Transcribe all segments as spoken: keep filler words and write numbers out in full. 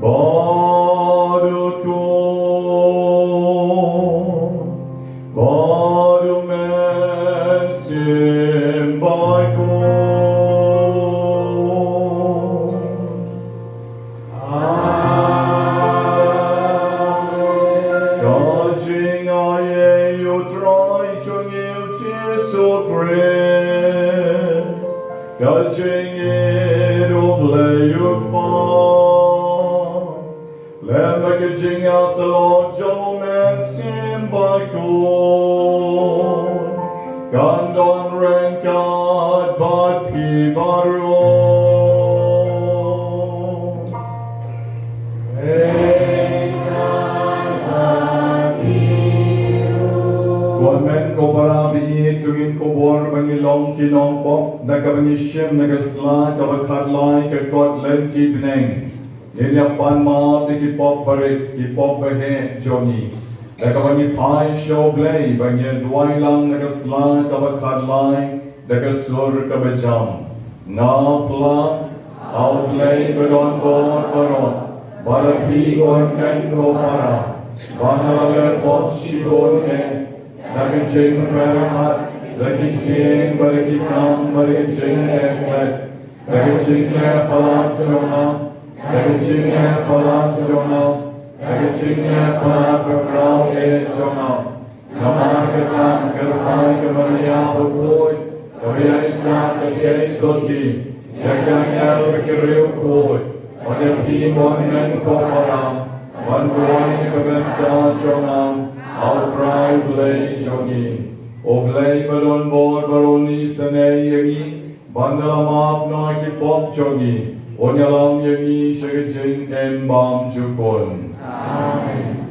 Bad u Khun, bad u Mynsiem Bakhuid. Amen. Ka jingaiei U Trai jong ngi U Jisu Khrist, ka jingïeit U Blei U Kpa, lem bad ka jingïasyllok jong U Mynsiem Bakhuid, kan don ryngkat bad phi baroh. Ko hynmen ko para baieit, to ngin kyrkhu ba ngin long ki nongpop, da kaba ngin shim na ka sla kaba khatlai ka kot Lynti Bneng. Ngin ïa pan map ïa ki pop barit, ki pop baheh jong ngi, da kaba ngi phai sha U Blei, ba ngin duwai lang na ka sla kaba khatlai, da ka sur kaba jam. Nga phla, A U Blei badonbor baroh, ba la phi ko hynmen ko para, ba nga la leh pop shibun eh, da ka jingpyrkhat, da ki ktien, bad da ki kam, bad da ka jingeh klet, da ka jingleh palat jong nga, da ka jingleh palat jong nga, da ka jingleh palat ba khraw eh jong nga. Namar kata nga kyrpad ïa ka Maria bakhuid, kaba ïaisah ka jingsotti ïa ki angel bad ki riewkhuid, bad ïa phi ko hynmen ko para, ban duwai na ka bynta jong nga ha U Trai U Blei jong ngi. U Blei badonbor baroh un isynei ïa ngi, ban da la map noh ki pop jong ngi, un ïalam ïa ngi sha ka jingim bymjukut. Amen.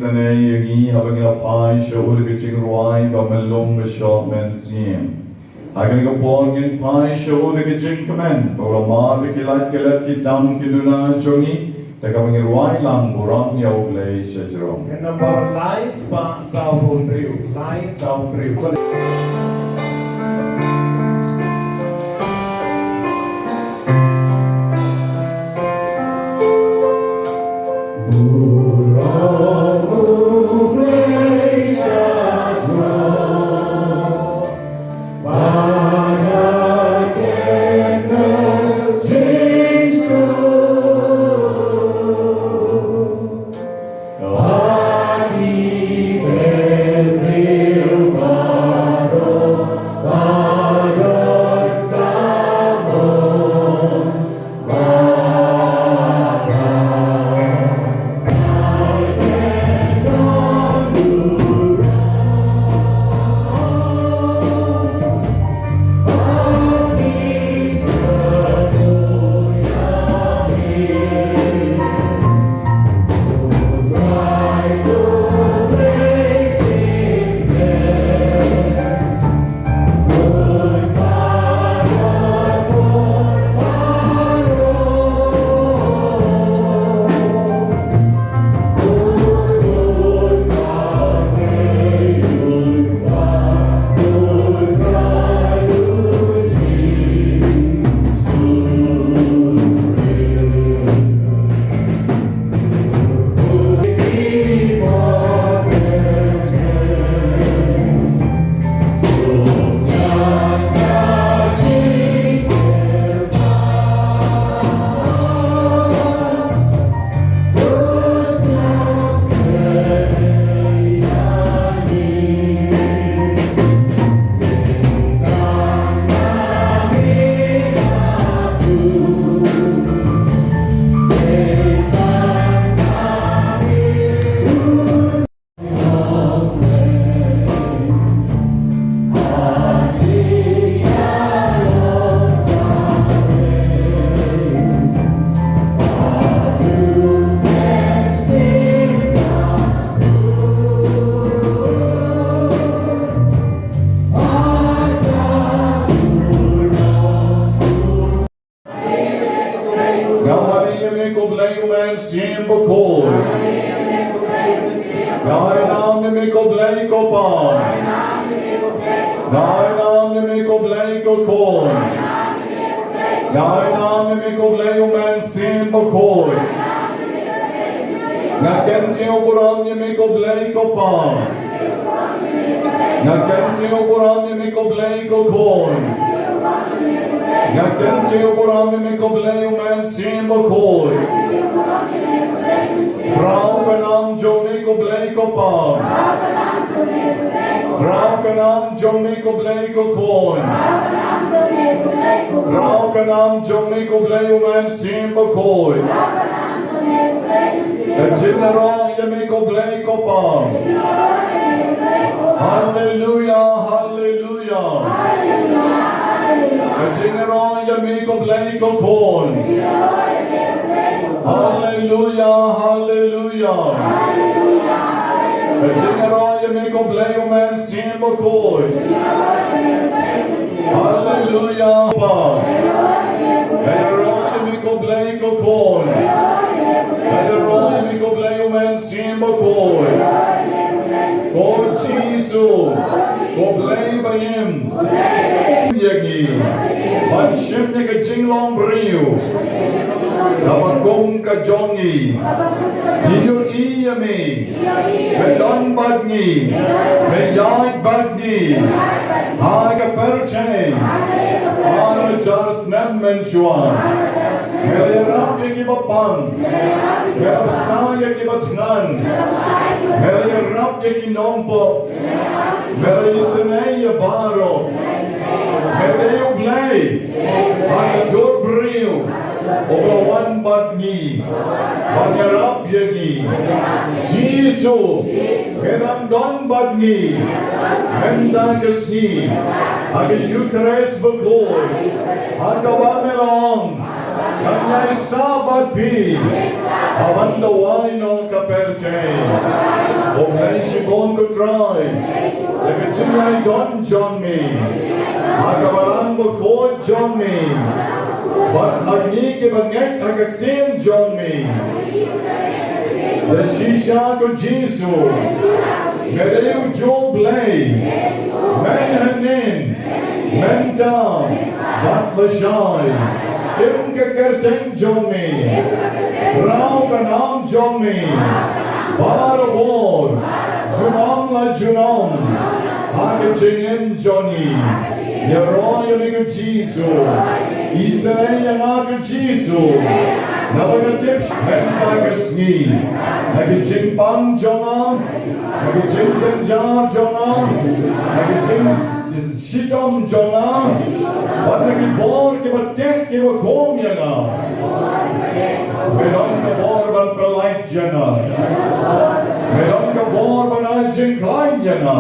Kine ïa ngi haba ngi la phai sha u da ka jingrwai ba myllung ba shoh mynsiem. Ha kane ka por ngin phai sha u da ka jingkmen ba u la mad ïa ki lait ki let ki dam ki duna jong ngi. Da kaba ngi rwai lang burom ïa U Blei shajrong. Ka number lai spah sawphew hynriew, lai sawphew hynriew. Nga ai ïa me ko Blei U Mynsiem Bakhuid. Nga ai nam ïa me ko Blei ko Pa. Nga ai nam ïa me ko Blei ko Khun. Nga ai nam ïa me ko Blei U Mynsiem Bakhuid. Nga kyntiew burom ïa me ko Blei ko Pa. Nga kyntiew burom ïa me ko Blei ko Khun. Nga kyntiew burom ïa me ko Blei U Mynsiem Bakhuid. Khraw ka nam jong me ko Blei ko Pa. Khraw ka nam jong me ko Blei ko Khun. Khraw ka nam jong me ko Blei U Mynsiem Bakhuid. Ka jingïaroh ïa me ko Blei ko Pa. Haleluia, haleluia. Ka jingïaroh ïa me ko Blei ko Khun. Haleluia, haleluia. Ka jingïaroh ïa me ko Blei U Mynsiem Bakhuid. Haleluia, Pa. Ka ïaroh ïa me ko Blei ko Khun. Ka ïaroh ïa me ko Blei U Mynsiem Bakhuid. Ko Jisu, ko Blei ba im. Ïa ngi. Ban Shim ïa ka jinglong briew. Kaba kum ka jong ngi. Ngi ïohi ïa me. Me don bad ngi. Me ïaid bad ngi. Ha ka pyrthei. Ar hajar snem mynshuwa. Me la ïarap ïa kiba pang. Me la bsa ïa kiba thngan. Me la ïarap ïa ki nongpop. Me la isynei ïa baroh. Me dei U Blei. Bad ka dur briew. Uba wan bad ngi. Ban ïarap ïa ngi. Jisu. Me dang don bad ngi. Mynta ka sngi. Ha ka Eucharist bakhuid. Ha kaba me la ong. Ngan ïaisah bad phi. Ban duwai noh ka pyrthei. U Blei shibun ko Trai. Ïa ka jingïaidon jong me. Ha ka balang bakhuid jong me. Bad ha ngi kiba ngeit ha ka ktien jong me. Da shisha ko Jisu. Me dei u Blei. Men hynnin. Mynta. Bad lashai. Im ka kyrteng jong me. Rah ka nam jong me. Barabor. Junom la junom. Ha ka jingim jong ngi. Ïaroh ïa me ko Jisu. Isynei ïa nga ko Jisu. Naba nga tip mynta ka sngi. Na ka jingpang jong nga. Na ka jingjynjar jong nga. Na ka jingshitom jong nga. Bad na ki bor kiba teh kiba khum ïa nga. Me don ka bor ban pynlait ïa nga. Me don ka bor ban ai jingkhlaiñ ïa nga.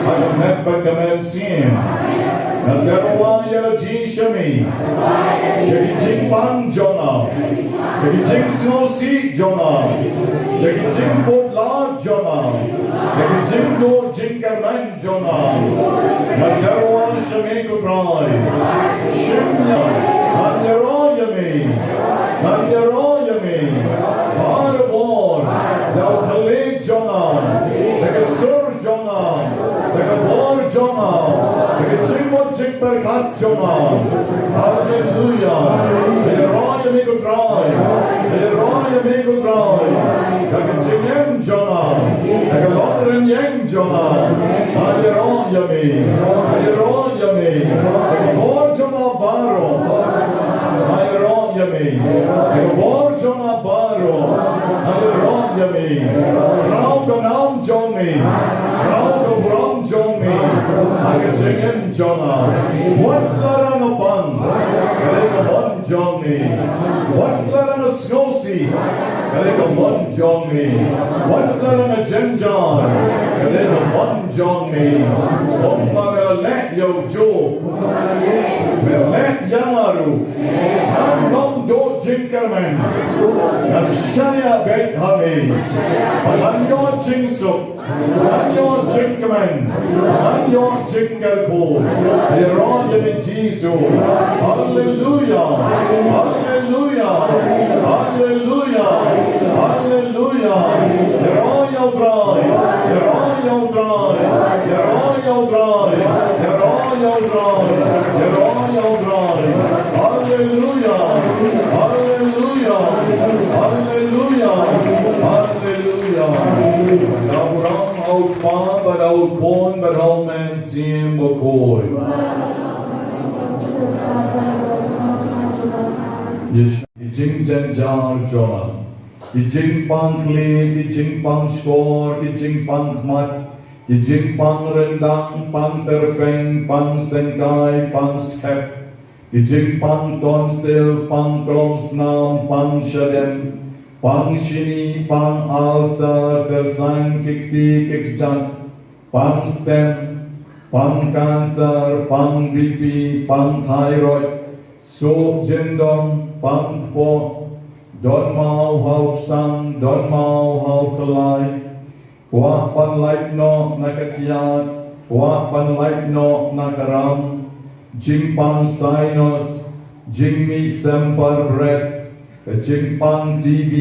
Ha ka met bad ka mynsiem. Nga tyrwa ïa lade sha me. Ïa ki jingpang jong nga. Ïa ki jingsngewsih jong nga. Ïa ki jingkut lad jong nga. Ïa ki jingduh jingkyrmen jong nga. Ngan ïaroh sha me ko Trai. Shim ïa. Ngan ïaroh ïa me. Ngan ïaroh ïa me. Barabor. Da u thylliej jong nga. Da ka sur jong nga. Da ka bor jong nga. Da ka jingmut jingpyrkhat jong nga. Haleluya. Ïaroh ïa me ko Trai. Ïaroh ïa me ko Trai. Da ka jingim jong nga. Da ka longrynieng jong nga. Ïaroh ïa me. Ïaroh ïa me. Da ka bor jong nga baroh. Ïaroh ïa me. Da ka bor jong nga baroh. Ïaroh ïa me. Rah ka nam jong me. Rah ka burom jong me. Ha ka jingim jong nga. Wat la ka pang. Ka dei ka mon jong me. Wat la ka sngewsih. Ka dei ka mon jong me. Wat la ka jynjar. Ka dei ka mon jong me. Kumba me la leh ïa u Job. Me la leh ïa nga ruh. Ngan ym duh jingkyrmen. Ngan shaniah beit ha me. Ngan ïoh jingsuk. Ngan ïoh jingkmen. Ngan ïoh jingkyrkhu. Ïaroh ïa me Jisu. Haleluya. Haleluya. Haleluya. Haleluya. Ïaroh ïa u Trai. Ïaroh ïa u Trai. Ïaroh ïa u Trai. Haleluya. Haleluya. Haleluya. Haleluya. Haleluya. Ka burom ha u Kpa bad ha u Khun bad ha u Mynsiem Bakhuid. Ki jingjynjar jong nga. Ki jingpang khlieh, ki jingpang shkor, ki jingpang khmat, ki jingpang ryndang, pang tyrpeng, pang syngkai, pang skep. Ki jingpang tonsil, pang klong snam, pang shadem, pang shini, pang ulcer, tyrsang ki kti ki kjat, pang stent, pang cancer, pang B P, pang thyroid, suh jyndong, pang kpoh, don maw ha u ksan, don maw ha u tyllai, kwah ban lait noh na ka thiat, kwah ban lait noh na ka ram, jingpang sinus, jingmih semparbret, ka jingpang T B,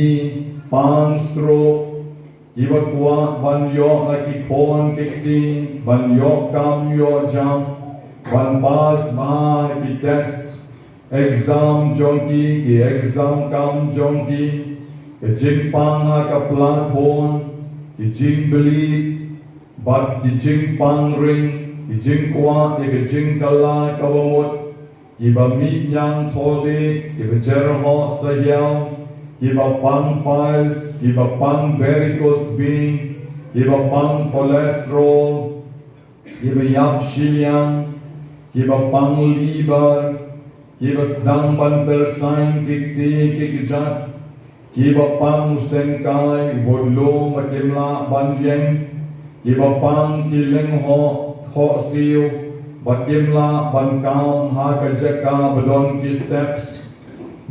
pang stroke, kiba kwah ban ïoh na ki khun ki kti, ban ïoh kam ïoh jam, ban pass bha ki test exam jong ki, ki exam kam jong ki, ki jingpang ha ka pla khun, ki jingbieit, bad ki jingpang ring, ki jingkwah ïa ki jingkylla kaba mut, kiba mih ñiangthohlieh, kiba jerhoh sahiaw, kiba pang piles, kiba pang varicose vein, kiba pang cholesterol, kiba ïap shiliang, kiba pang liver, kiba sdang ban tyrsain ki kti ki kjat, kiba pang u sengkai u budlum ba kim lah ban ïeng, kiba pang ki lyngkhoh khohsiew ba kim lah ban kam ha ka jaka ba don ki steps,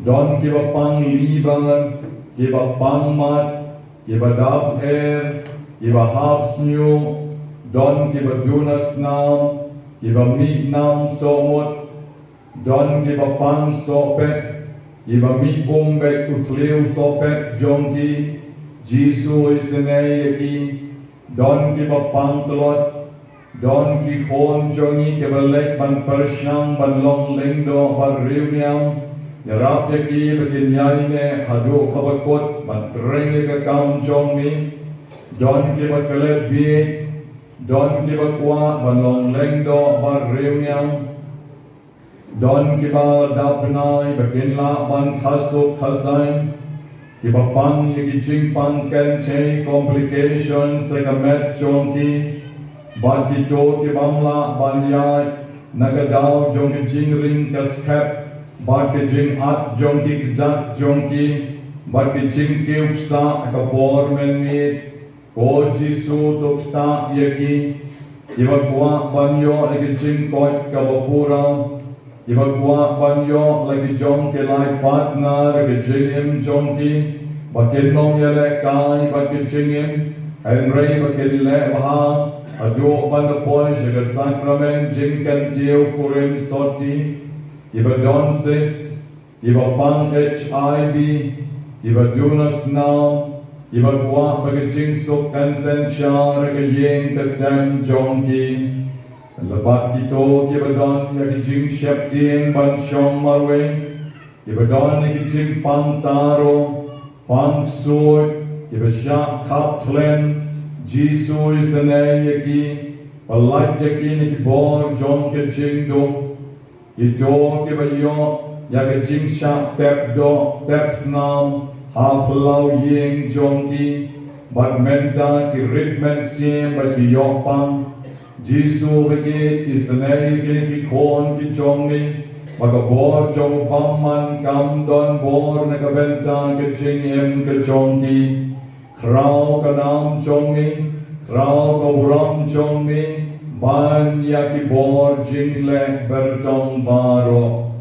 don kiba pang liver, kiba pang mad, kiba dap er, kiba hap snieh, don kiba duna snam, kiba mih nam sohmut, don kiba pang sohpet, kiba mih um beit u thliew sohpet jong ki. Jisu isynei ïa ki. Don kiba pang tlot, don ki khun jong ngi kiba leit ban pyrshang ban long lyngdoh bad riewniam. Ïarap ïa ki ba kin ïaineh haduh kaba kut ban trei ïa ka kam jong ngi. Don kiba klet bieit, don kiba kwah ban long lyngdoh bad riewniam. Don kiba dap bnai ba kin lah ban khasuk khasai, kiba pang ïa ki jingpang kynthei, complications, ha ka met jong ki, bad kito kibym lah ban ïaid na ka daw jong ka jingring ka skhem, bad ka jingat jong ki kjat jong ki, bad ka jingkiew ksah ha ka por mynmiet. Ko Jisu, to ktah ïa ki, kiba kwah ban ïoh ïa ka jingkoit kaba pura, kiba kwah ban ïoh la ki jong ki lai partner ha ka jingim jong ki, ba kin ym ïalehkai bad ka jingim, hynrei ba kin leh bha haduh ban da poi sha ka sakramen jingkyntiew kurim sotti, kiba don cyst, kiba pang H I V, kiba duna snam, kiba kwah ba ka jingsuk kan synshar ha ka ïing ka sem jong ki. Bad kito kiba don ïa ki jingsheptieng ban shong marwei, kiba don ïa ki jingpang thaw, pang ksuid, kiba shah khap thlen, Jisu isynei ïa ki, pyllait ïa ki na ki bor jong ka jingduk. Kito kiba ïoh ïa ka jingshah tep doh tep snam ha phyllaw ïing jong ki, bad mynta ki rit mynsiem bad ki ïoh pang. Jisu, ba ïeit, isynei ïa ki khun ki jong ngi, ba ka bor jong u bymman kam don bor na ka bynta ka jingim ka jong ki. Khraw ka nam jong ngi, khraw ka burom jong ngi ban ïa ki bor jingleh byrtong baroh.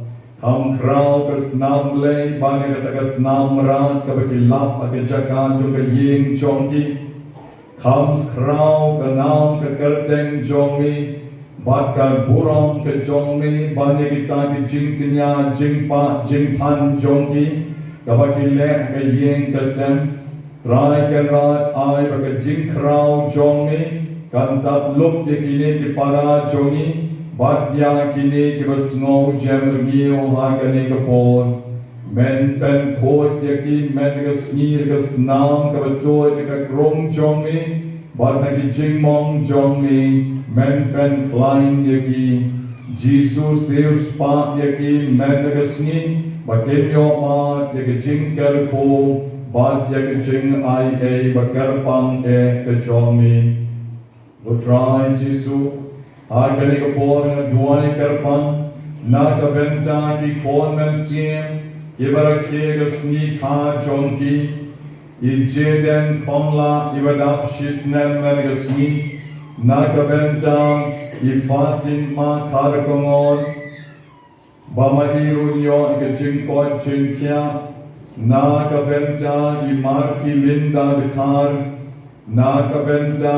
Kham khraw ka snam Blei ban ïa kata ka snam mrad kaba ki lap ha ka jaka jong ka ïing jong ki. Kham khraw ka nam ka kyrteng jong ngi bad ka burom ka jong ngi ban ïa kita ki jingkñia jingpah jingphan jong ki kaba ki leh ha ka ïing ka sem. Trai Kynrad, ai ba ka jingkhraw jong ngi kan tap lup ïa kine ki para jong ngi bad ïa kine kiba sngew jem rngiew ha kane ka por. Men pynkhuid ïa ki, men ka sngi ka snam kaba tuid ka krung jong ngi bad na ki jingmong jong ngi, men pynkhlaiñ ïa ki. Jisu, siewspah ïa ki mynta ka sngi ba kin ïoh mad ïa ka jingkyrkhu bad ïa ka jingai ei ba kyrpang eh ka jong ngi. Ko Trai Jisu, ha kane ka por nga duwai kyrpang na ka bynta ki khun mynsiem kiba rakhe ka sngi kha jong ki. I Jaden Khongla iba dap shisnem mynta ka sngi, na ka bynta i Fatima Kharkongor, ba ma i ruh ïoh ka jingkoit jingkhiah, na ka bynta i Martilinda Dkhar, na ka bynta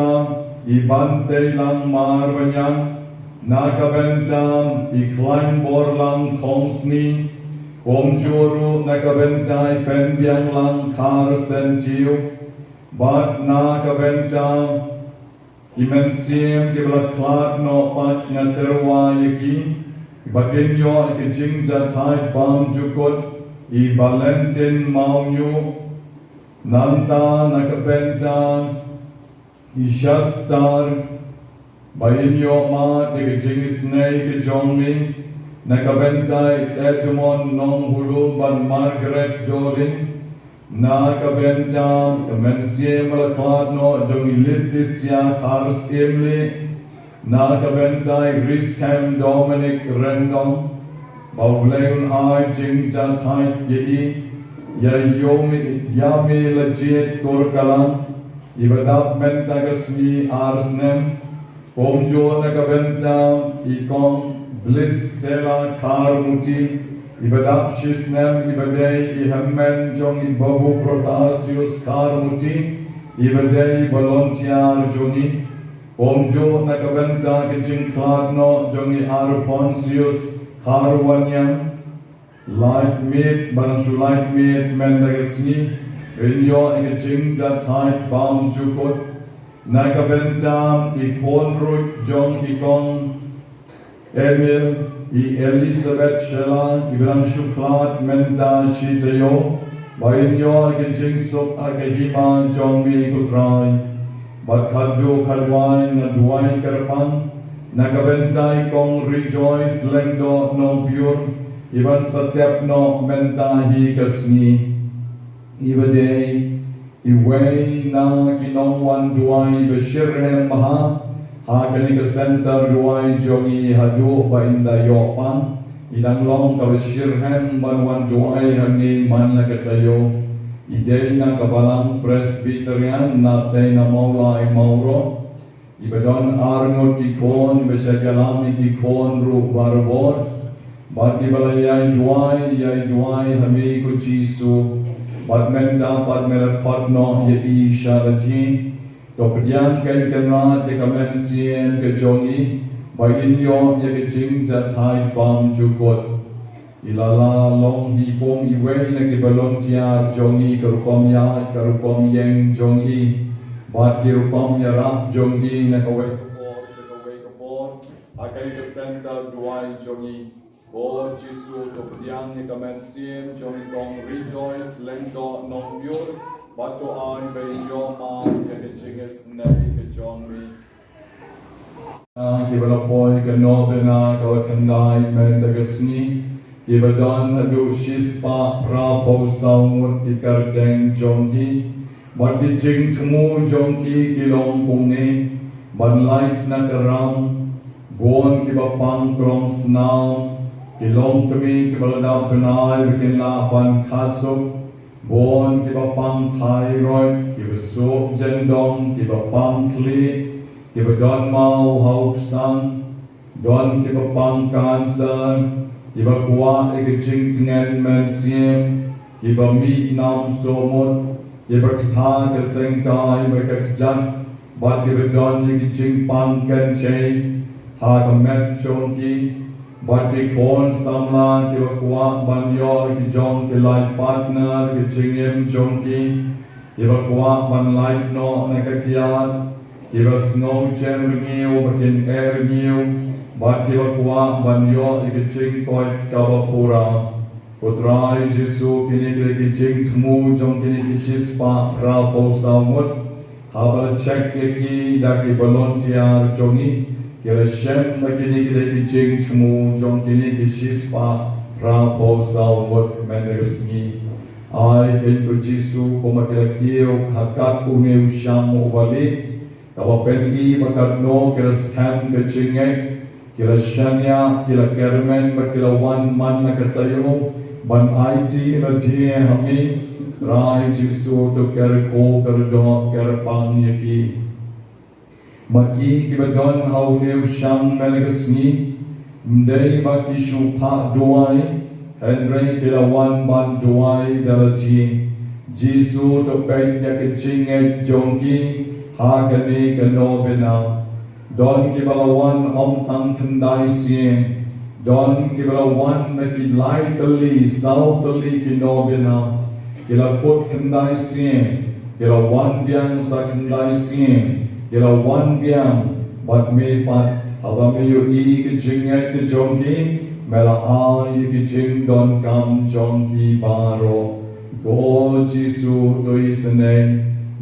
i Banteilang Marbaniang, na ka bynta i Khlainborlang Khongsni, kumjuh ruh na ka bynta i Pynbianglang Kharsyntiew, bad na ka bynta Ki mynsiem kiba la khlad noh pat, nga tyrwa ïa ki, ba kin ïoh ïa ka jingjahthait bymjukut: i Valentin Mawñiuh, nangta na ka bynta i Shastar, ba in ïoh mad ïa ka jingisynei ka jong me, na ka bynta i Edmond Nonghulu bad Margaret Doling, na ka bynta ka mynsiem ba la khlad noh jong i Leticia Kharsyiem, na ka bynta i Riskem Dominic Rendong, ba U Blei un ai jingjahthait ïa i, ïa Yomi, ïa me la jied Kurkala, iba dap mynta ka sngi ar snem. Kumjuh na ka bynta i Kong Bliss Stella Kharmuti, iba dap shi snem, iba dei i hynmen jong i Babu Protasius Kharmuti, iba dei i volunteer jong i. Kumjuh na ka bynta ka jingkhlad noh jong i Arponsius Kharwaniang, lait miet, ba dang shu lait miet mynta ka sngi, in ïoh ïa ka jingjahthait bymjukut. Na ka bynta i khun ruh jong i Kong Emil, i Elizabeth Shela, iba dang shu khlad mynta shi taïew, ba in ïoh ïa ka jingsuk ha ka hima jong me, ko Trai. Bad khadduh khatwai nga duwai kyrpang na ka bynta i Kong Rejoice Lyngdoh Nongpyiur, iban sa tep noh mynta hi ka sngi, iba dei iwei na ki nongwan duwai ba shitrhem bha ha kane ka center duwai jong i haduh ba in da ïoh pang. I dang long kaba shitrhem ban wan duwai hangne man la ka taïew. I dei na ka Balang Presbyterian na Tei na Mawlai Mawroh, iba don arngut ki khun, ba shah ïalam ïa ki khun ruh barabor. Bad iba la ïai duwai, ïai duwai ha me, ko Jisu. Bad mynta pat me la khot noh ïa i sha lade. To pdiang, Kynrad, ïa ka mynsiem ka jong i, ba in ïoh ïa ka jingjahthait bymjukut. I la long hi kum iwei na ki volunteer jong i, ka rukom ïaid, ka rukom ïeng jong i, bad ki rukom ïarap jong i na kawei ka por sha kawei ka por ha kane ka center duwai jong i. Ko Jisu, to pdiang ïa ka mynsiem jong i Kong Rejoice Lyngdoh Nongpyiur, bad to ai ba in ïoh mad ïa ka jingisynei ka jong me. Kiba la poi ka novena kaba khyndai mynta ka sngi, kiba don haduh shispah phra phew saw ngut ki kyrteng jong ki. Bad ki jingthmu jong ki ki long kumne: ban lait na ka ram, bun kiba pang krong snam, ki longkmie kiba la dap bnai ba kin lah ban khasuk, bun kiba pang thyroid, kiba suk jyndong, kiba pang khlieh, kiba don maw ha u psang, don kiba pang cancer, kiba kwah ïa ka jingtngen mynsiem, kiba mih nam sumut, kiba ktah ka sengkai bad ka kjat, bad kiba don ïa ki jingpang kynthei ha ka met jong ki, bad ki khun samla kiba kwah ban ïoh ïa ki jong ki life partner, ki jingim jong ki, kiba kwah ban lait noh na ka thiat, kiba sngew jem rngiew ba kin eh rngiew, bad kiba kwah ban ïoh ïa ka jingkoit kaba pura. Ko Trai Jisu, kine ki dei ki jingthmu jong kine ki shispah phra phew saw ngut. Haba la check ïa ki da ki volunteer jong i, ki la shem ba kine ki dei ki jingthmu jong kine ki shispah phra phew saw ngut mynta ka sngi. Ai kein, ko Jisu, kumba ki la kiew ha khmat une u shang uba lieh, kaba pyni ba katno ki la skhem ka jingngeit, ki la shaniah, ki la kyrmen bad ki la wan man la ka taïew ban aiti lade ha me. Trai Jisu, to kyrkhu, kyrdoh, kyrpang ïa ki. Ma ki kiba don ha une u shang mynta ka sngi, ym dei ba ki shu phah duwai, hynrei ki la wan ban duwai da lade. Jisu, to peit ïa ka jingngeit jong ki ha kane ka novena. Don kiba la wan ym tang khyndai sien, don kiba la wan na ki lai tylli, saw tylli ki novena. Ki la kut khyndai sien, ki la wan biang sa khyndai sien, Ki la wan biang bad me pat, haba me ïohi ïa ki jingngeit ki jong ki, me la ai ïa ki jingdonkam jong ki baroh. Ko Jisu, to isynei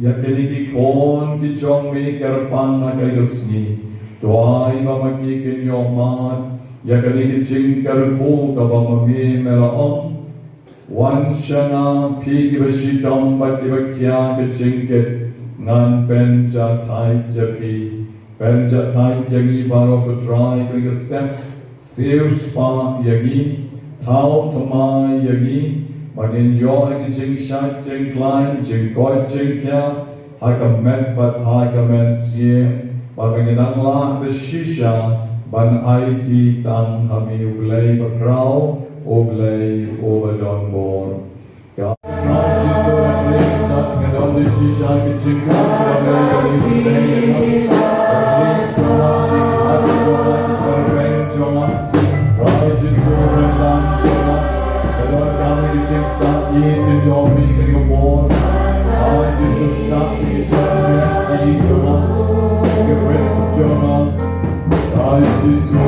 ïa kine ki khun ki jong me kyrpang ha kane ka sngi. To ai ba ma ki kin ïoh mad ïa kane ka jingkyrkhu kaba ma me me la ong. Wan sha nga phi kiba shitom bad kiba khia ka jingkit, ngan pynjahthait ïa phi. Pynjahthait ïa ngi baroh ko Trai ha kane ka step. Siewspah ïa ngi, thaw thymmai ïa ngi, ba ngin ïoh ïa ki jingshait jingkhlaiñ, jingkoit jingkhiah ha ka met bad ha ka mynsiem, bad ba ngin nang lah da shisha ban aiti tang ha me, U Blei bakhraw, U Blei uba don bor. Ka Trai Jisu, nga kren jingkhuslai, nga don da shisha ka jingkhuslai, nga don da shisha ka jingkhuslai. Trai Jisu, ren lang jong nga. Trai Jisu, ren lang jong nga. Ka donkam ka jingkhuslai ka jong me, ka jong u bor. Trai Jisu, khuslai ka jingkhuslai ka jong nga. Ka Khrist jong nga. Trai Jisu,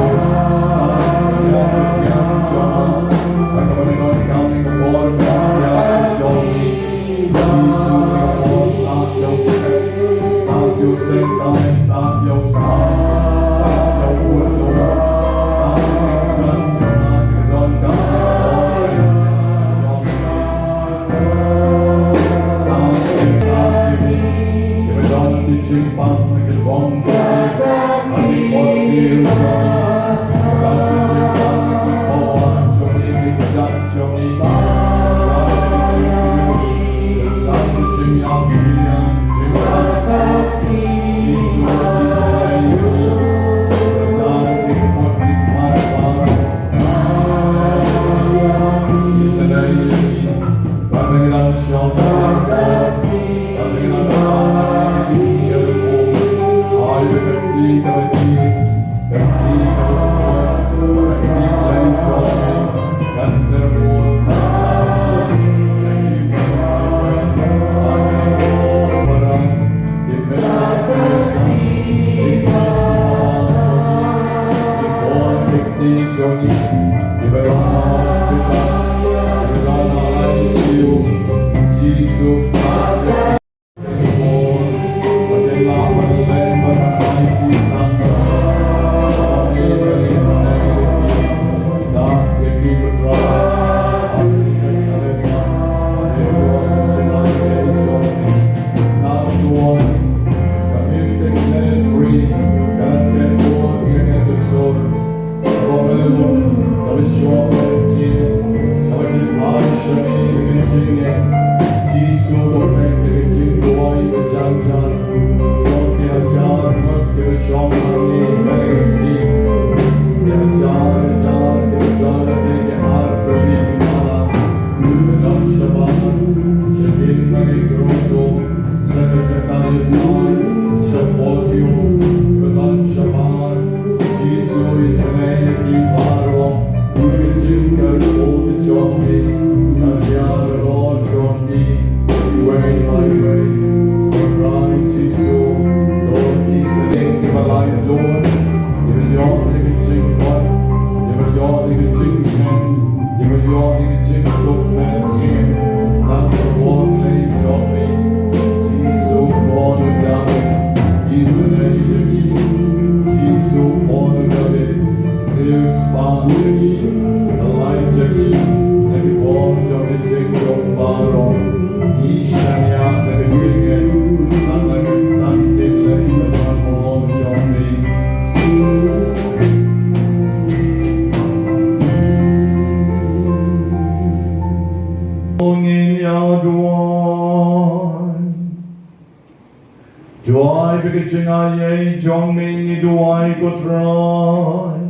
Duwai ba ka jingaiei jong me ngi duwai ko Trai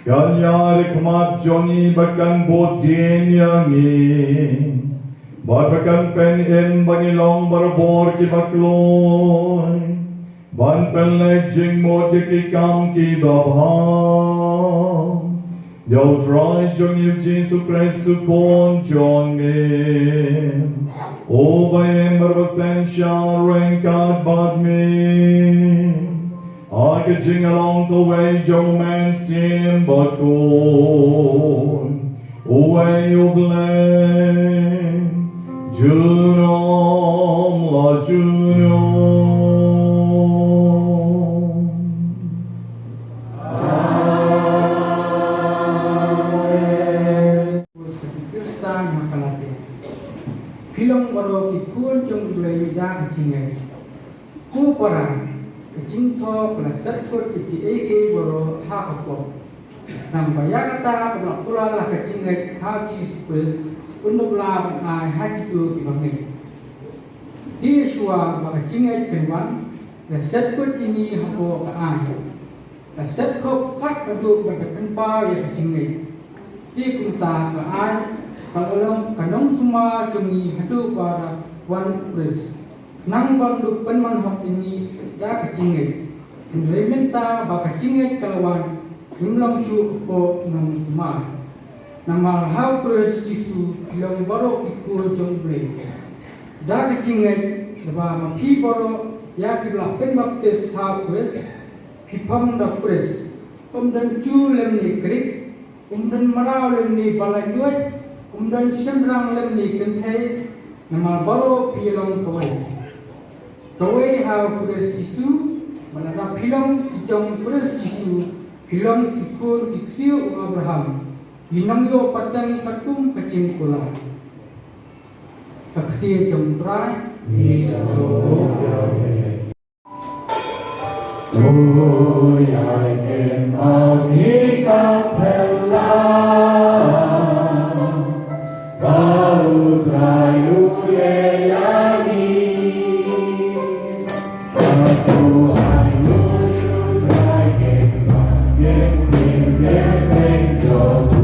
kan ïaid ha khmat jong ngi bad kan bud dien ïa ngi. Bad ba kan pynim ba ngi long barabor kiba kloi ban pynleit jingmut ïa ki kam kiba bha. Ïa u Trai jong ngi u Jisu Khrist u Khun jong me. Uba im bad uba synshar ryngkat bad me. Ha ka jinglong kawei jong U Mynsiem Bakhuid, uwei U Blei, junom la junom. Amen. Khristan ha Galatia. Phi long baroh ki khun jong U Blei da ka jingngeit. Ko para, ka jingthoh ka la set kut ïa kiei kiei baroh ha ka pop. Namar ba ïa kata kaba la kular la ka jingngeit ha U Jisu Khrist, un da la ban ai ha kito kiba ngeit. Te shuwa ba ka jingngeit kan wan, la set kut ïa ngi hapoh ka aiñ. La set kut kat haduh ba da pynpaw ïa ka jingngeit. Te kumta ka aiñ ka la long ka nongsumar jong ngi haduh ba da wan U Khrist. Khnang ban da pynman hok ïa ngi da ka jingngeit. Hynrei mynta ba ka jingngeit ka la wan, ngim long shuh hapoh nongsumar. Namar ha U Khrist Jisu phi long baroh ki khun jong U Blei. Da ka jingngeit, naba ma phi baroh ïa kiba la pynbaptis ha U Khrist, phi phong da U Khrist. Um don Jiw lymne Grik, um don mraw lymne ba laitluid, um don shynrang lymne kynthei, namar baroh phi long kawei. Kawei ha U Khrist Jisu, bad lada phi long ki jong U Khrist Jisu, phi long ki khun ki ksiew u Abraham, ki nongïoh pateng katkum ka jingkular. Ka ktien jong U Trai. Oi, ai ken mau ni ka pela. Bau trai u le ya ni. Aku ai mu yu trai ken ma ken ken ken ken joku.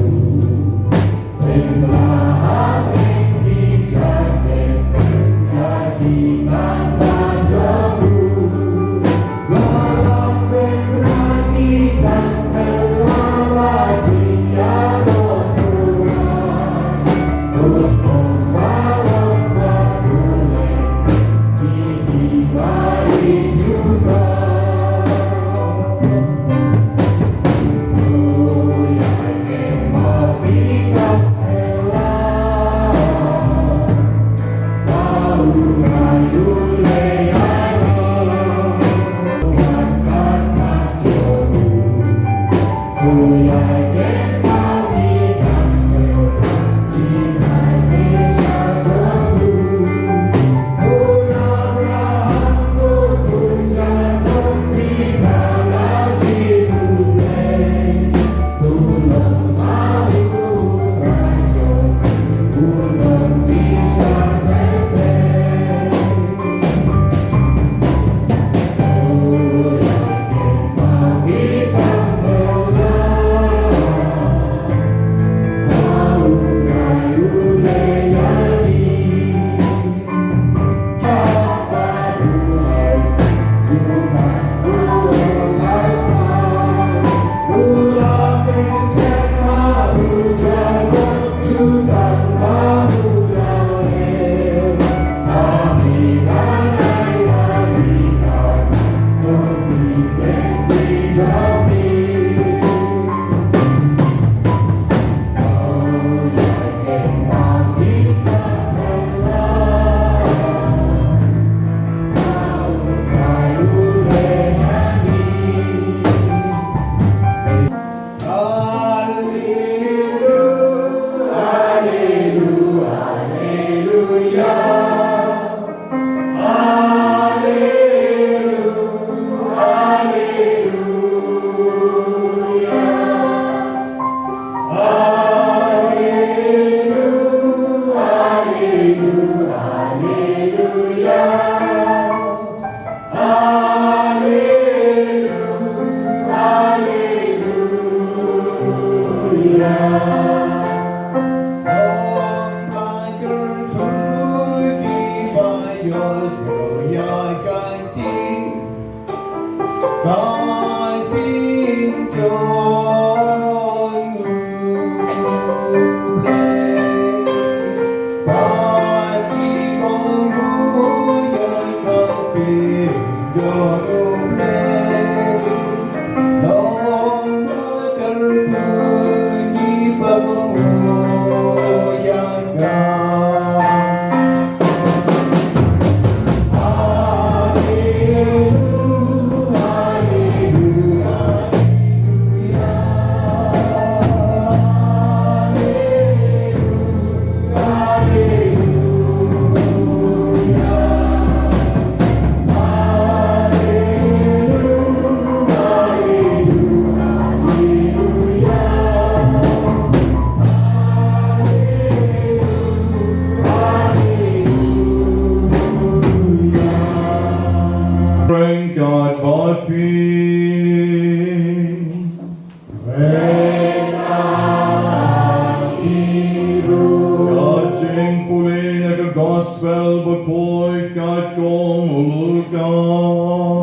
Gospel bakhuid katkum u Lukas.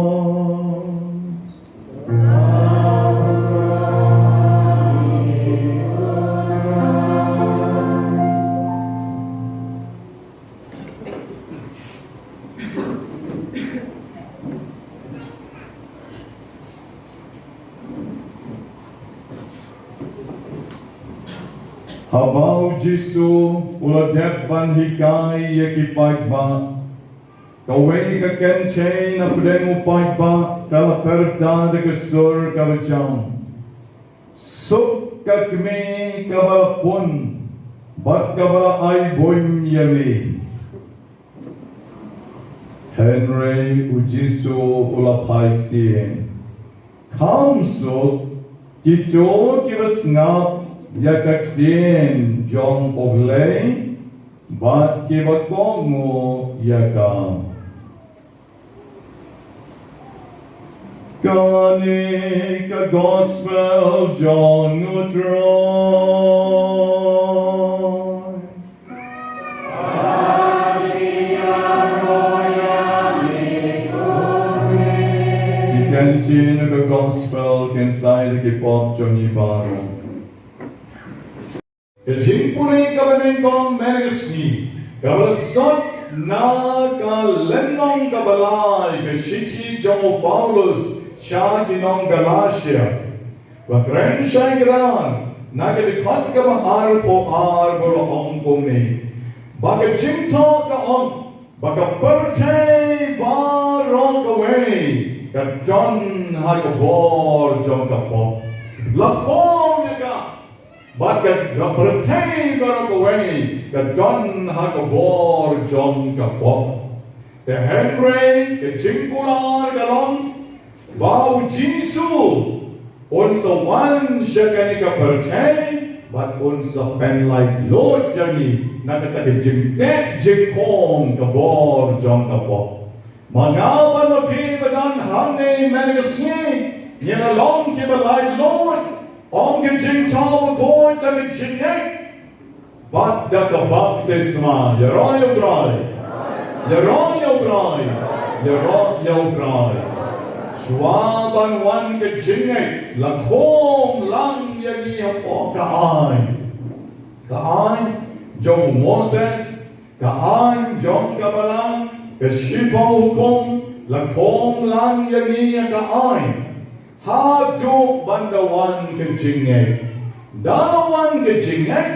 Haba u Jisu u la dep ban hikai ïa ki paidbah, kawei ka kynthei na pdeng u paidbah ka la pyrta da ka sur kaba jam: Suk ka kmie kaba la pun bad kaba la ai buiñ ïa me. Hynrei u Jisu u la phai ktien: Kham suk kito kiba sngap ïa ka ktien jong U Blei bad kiba kohnguh ïa ka. Kane ka gospel jong U Trai. Ki ktien ka gospel kin sa ai da ki pop jong ngi baroh. Ka jingpule kaba nyngkong mynne ka sngi kaba la sot na ka lynnong kaba lai ka shithi jong u Paulus sha ki nong Galatia. Ba kren shai kren na ka dkhot kaba arphew ar ba la ong kumne: Ba ka jingthoh ka ong ba ka pyrthei baroh kawei ka don ha ka bor jong ka pop. La kham ïa ka. Bad ka pyrthei baroh kawei ka don ha ka bor jong ka pop. Te hynrei ka jingkular ka long ba u Jisu un sa wan sha kane ka pyrthei bad un sa pynlaitluid ïa ngi na kata ka jingteh jingkhong ka bor jong ka pop. Ma nga bad ma phi ba don hangne mynne ka sngi ngi la long kiba laitluid ong ka jingthoh bakhuid da ka jingngeit bad da ka baptisma. Ïaroh ïa U Trai. Ïaroh ïa U Trai. Ïaroh ïa U Trai. Shuwa ban wan ka jingngeit la khum lang ïa ngi hapoh ka aiñ. Ka aiñ jong u Moses, ka aiñ jong ka Balang, ka shiphew hukum, la khum lang ïa ngi ïa ka aiñ. Haduh ban da wan ka jingngeit. Da wan ka jingngeit,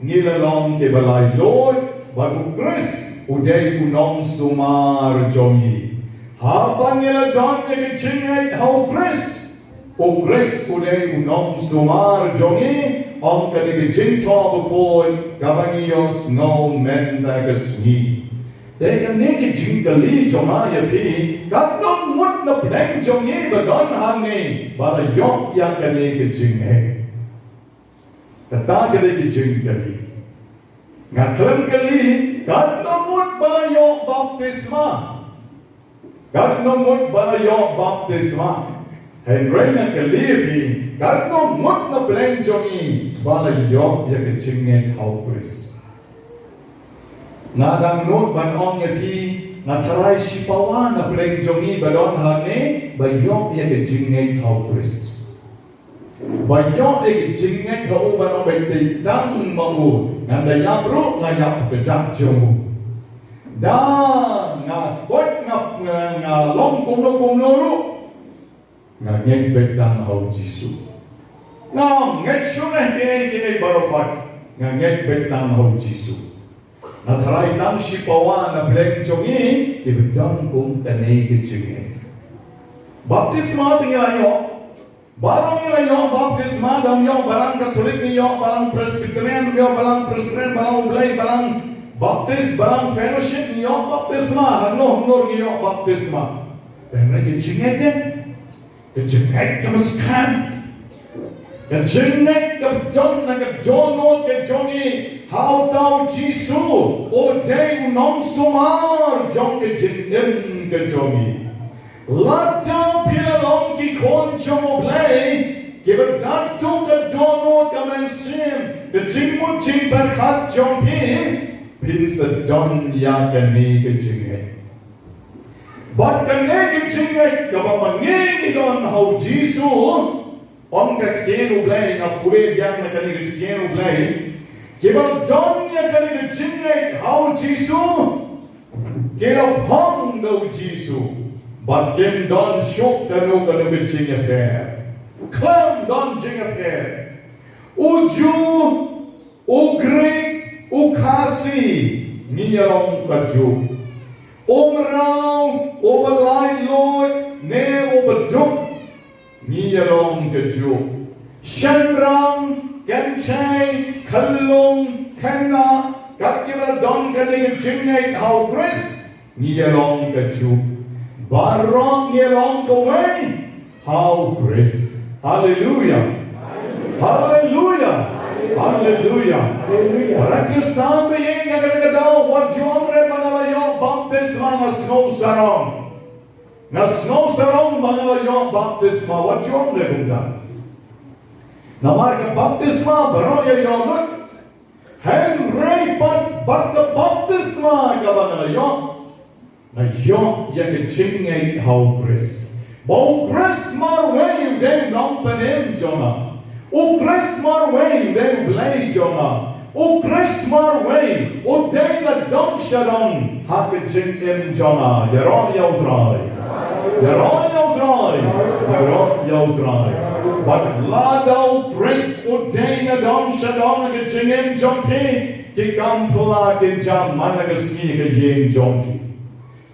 ngi la long kiba laitluid, bad u Khrist u dei u nongsumar jong ngi. Haba ngi la don ïa ka jingngeit ha u Khrist, u Khrist u dei u nongsumar jong ngi, ong kane ka jingthoh bakhuid kaba ngi ïohsngew mynta ka sngi. Te kane ka jingkylli jong nga ïa phi, katno ngut na pdeng jong ngi ba don hangne ba la ïoh ïa kane ka jingngeit? Kata ka dei ka jingkylli. Nga khlem kylli, katno ngut ba la ïoh baptisma? Katno ngut ba la ïoh baptisma? Hynrei nga kylli ïa phi, katno ngut na pdeng jong ngi ba la ïoh ïa ka jingngeit ha u Khrist? Nga dang nud ban ong ïa phi, nga tharai shipawa na pdeng jong ngi ba don hangne ba ïoh ïa ka jingngeit ha u Khrist. Ba ïoh ïa ka jingngeit ha u, ba ong ba tang ma u ngan da ïap ruh, nga ïap ha ka jaka jong u. Da nga koit, nga, nga, nga long kumno kumno ruh, nga ngeit beit tang ha u Jisu. Nga ngeit shuh ne kine kine baroh pat, nga ngeit beit tang ha u Jisu. Nga tharai tang shipawa na pdeng jong ngi kiba don kum kane ka jingngeit. Baptisma te ngi la ïoh. Baroh ngi la ïoh baptisma, dang ïoh Balang Katholik, ngi ïoh Balang Presbyterian, ngi ïoh Balang Presbyterian, Balang U Blei, Balang Baptist, Balang Fellowship, ngi ïoh baptisma, hangno hangno ngi ïoh baptisma. Te hynrei ka jingngeit ïa, ka jingngeit kaba skhem, ka jingngeit kaba don na ka dohnud ka jong ngi ha uta u Jisu, u dei u nongsumar jong ka jingim ka jong ngi. Lada phi la long ki khun jong U Blei, kiba dap duh ka dohnud ka mynsiem, ka jingmut jingpyrkhat jong phi, Phin sa don ïa kane ka jingngeit. Bad kane ka jingngeit kaba ma ngi ngi don ha u Jisu, ong ka ktien u Blei, nga pule biang na kane ka ktien u Blei. Kiba don ïa kane ka jingngeit ha u Jisu, ki la phong da u Jisu. Bad kim don shuh kano kano ka jingïapher. Khlem don jingïapher. U Jiw, u Grik, u Khasi, ngi ïa long kajuh. U mraw, uba laitluid, ne uba duk, ngi ïa long kajuh. Shynrang, kynthei, khyllung, khynnah, kat kiba don kane ka jingngeit ha u Khrist, ngi ïa long kajuh. Baroh ngi ïa long kawei ha u Khrist. Haleluia. Haleluia. Haleluia. Haleluia. Para Khristan ba ïeit, na kane ka daw, wat ju ong re ba nga la ïoh baptisma nga sngew sarong. Nga sngew sarong ba nga la ïoh baptisma, wat ju ong re kumta. Namar ka baptisma baroh ïa ïoh lut. Hynrei pat bad ka baptisma kaba nga la ïoh, nga ïoh ïa ka jingngeit ha u Khrist. Ba u Khrist marwei u dei u nongpynim jong nga. U Khrist marwei u dei u Blei jong nga. U Khrist marwei u dei na dong sha dong ha ka jingim jong nga. Ïaroh ïa u Trai. Ïaroh ïa u Trai. Ïaroh ïa u Trai. Bad lada u Khrist u dei na dong sha dong ha ka jingim jong phi, ki kam phylla kin jam man la ka sngi ha ka ïing jong phi.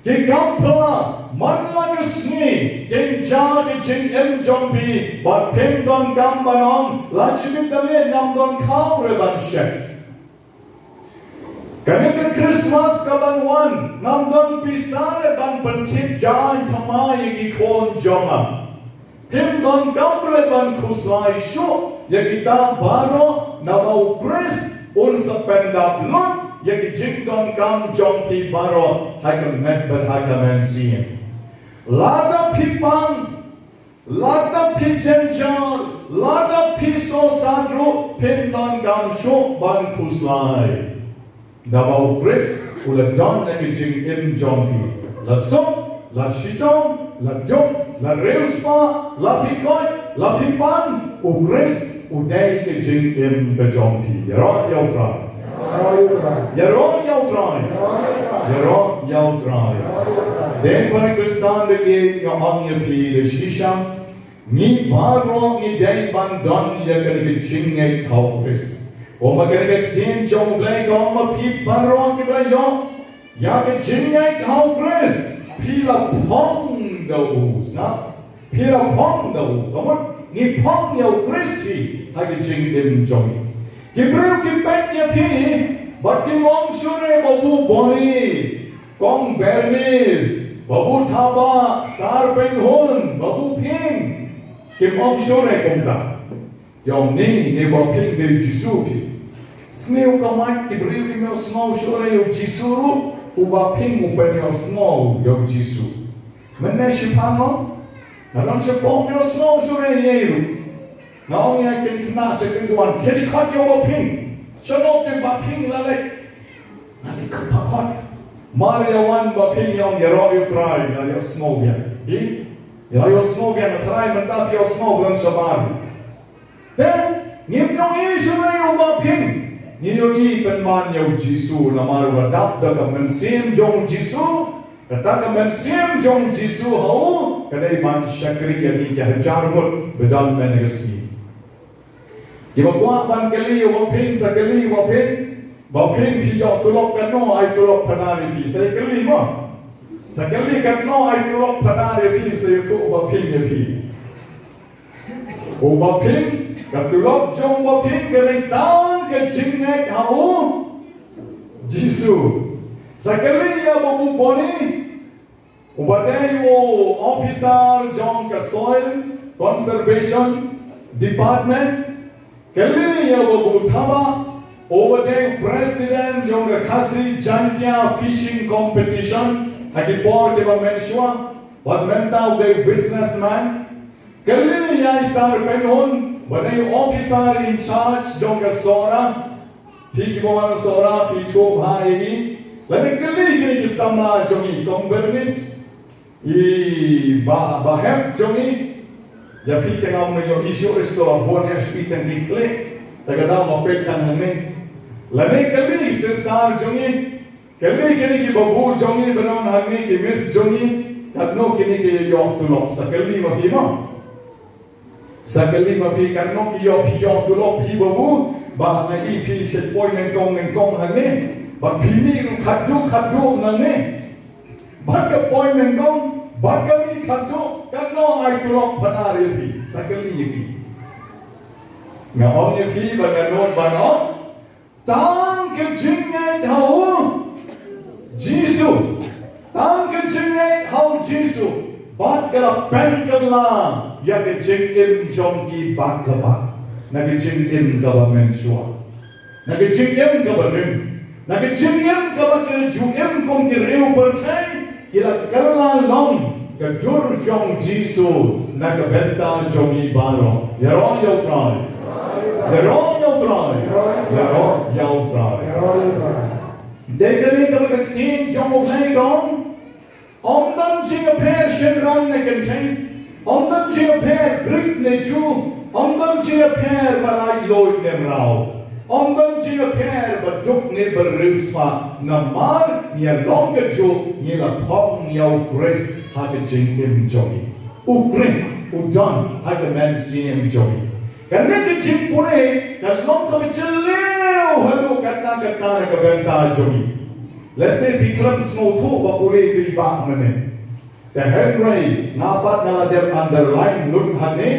Ki kam phylla man la ka sngi kin jam ha ka jingim jong phi. Bad phim donkam ban ong, la shibit da leh ngam don khaw re ban shit. Kane ka Christmas ka ban wan, ngam don pisa re ban pyntip jaiñ thymmai ïa ki khun jong nga. Phim donkam re ban khuslai shuh ïa kita baroh, naba u Khrist un sa pyndap lut ïa ki jingdonkam jong phi baroh ha ka met bad ha ka mynsiem. Lada phi pang, lada phi jynjar, lada phi sngewsarong, phim donkam shuh ban khuslai. Naba u Khrist u la don ha ka jingim jong phi. La suk, la shitom, la duk, la riewspah, la phi koit, la phi pang, u Khrist u dei ka jingim ka jong phi. Ïaroh ïa u Trai. Ïaroh ïa u Trai. Ïaroh ïa u Trai. Dei para Khristan, dei nga ong ïa phi da shisha. Ngi baroh ngi dei ban don ïa kane ka jingngeit ha u Khrist. Kumba kane ka ktien jong u Blei ka ong, ma phi baroh kiba ïoh ïa ka jingngeit ha u Khrist, phi la phong da u. Sngap. Phi la phong da u. Ka mut ngi phong ïa u Khrist hi ha ka jingim jong ngi. Ki briew ki peit ïa phi bad kim ong shuh re, Babu Boni, Kong Bernice, Babu Thaba, Sar Pynhun, Babu Phing. Kim ong shuh re kumta. Ïa ong ni, ni Bah Phing dei u Jisu phi. Sniew ka mat ki briew kim ïohsngew shuh re ïa u Jisu ruh, u Bah Phing u pynïohsngew ïa u Jisu. Mynne shiphang ong, nga don shapoh, ym ïohsngew shuh re ïa i ruh. Nga ong ïa ki khynnah sha ki wan, khie khot ïa u Bah Phing. Shano te Bah Phing la leit? Nga leit khot, khot. Mar ïa wan Bah Phing ïa ong, ïaroh ïa u Trai, nga ïohsngew biang. Ïa, ïohsngew biang, Trai mynta phi ïohsngew biang shabar. Te ngim ïohi shuh re ïa u Bah Phing. Ngi ïohi pynban ïa u Jisu, namar u la dap da ka mynsiem jong u Jisu. Kata ka mynsiem jong u Jisu ha u ka dei ban shakri ïa ngi ki hajar ngut ba don mynne ka sngi. Kiba kwah ban kylli ïa u Bah Phing, sa kylli ïa u Bah Phing. Bah Phing, phi ïoh tulop katno, ai tulop phadar ïa phi. Sa kylli mo. Sa kylli katno ai tulop phadar ïa phi, sa ïathuh u Bah Phing ïa phi. U Bah Phing, ka tulop jong u Bah Phing ka dei tang ka jingngeit ha u Jisu. Sa kylli ïa u Babu Boni, uba dei u officer jong ka Soil Conservation Department. Kylli ïa u Babu Thaba, uba dei u president jong ka Khasi Jaintia Fishing Competition ha ki por kiba mynshuwa, bad mynta u dei u businessman. Kylli ïa i Sar Pynhun, uba dei u officer in charge jong ka Sohra. Phi kiba wan Sohra, phi sngewbha ïa ngi. Lane kylli kine ki samla jong ngi, Kong Bernice, i bah, bah Hep jong ngi. Ïa phi te ngam ïohi shuh, ïa shuh bun, ïa shuh tang ki klik. Te ka daw ma peit tang hangne. Lane kylli sister jong ngi. Kylli kine ki babu jong ngi ba don hangne, ki miss jong ngi. Katno kine ki ïoh tulop, sa kylli ma phi mo. Sa kylli ma phi, katno ki ïoh, phi ïoh tulop phi babu, ba nga i phi shet poi nyngkong nyngkong hangne. Ba phi mih ruh khatduh khatduh nangne. Bad ka poi nyngkong, bad ka mih khatduh, katno ai tulop pynban ïa phi. Sa kylli ïa phi. Nga ong ïa phi ba nga nud ban ong. Tang ka jingngeit ha u Jisu. Tang ka jingngeit ha u Jisu. Bad ka la pynkylla ïa ka jingim jong ki bad ka bad. Na ka jingim kaba mynshuwa. Na ka jingim kaba rim. Na ka jingim kaba ki ju im kum ki riew pyrthei. Ki la kylla long ka dur jong Jisu na ka bynta jong ngi baroh. Ïaroh ïa u Trai. Ïaroh ïa u Trai. Ïaroh ïa u Trai. Dei kane kaba ka ktien jong U Blei ka ong. Ym don jingïapher shynrang ne kynthei. Ym don jingïapher Grik ne Jiw. Ym don jingïapher ba laitluid ne mraw. Ym don jingïapher ba duk ne ba riewspah, namar ngi la long kajuh, ngi la phong ïa u Khrist ha ka jingim jong ngi. U Khrist u don ha ka mynsiem jong ngi. Kane ka jingpule ka long kaba jylliew haduh katta katta na ka bynta jong ngi. Lehse phi khlem sngewthuh ba pule to i bah mynne. Te hynrei nga pat nga la dep underline lut hangne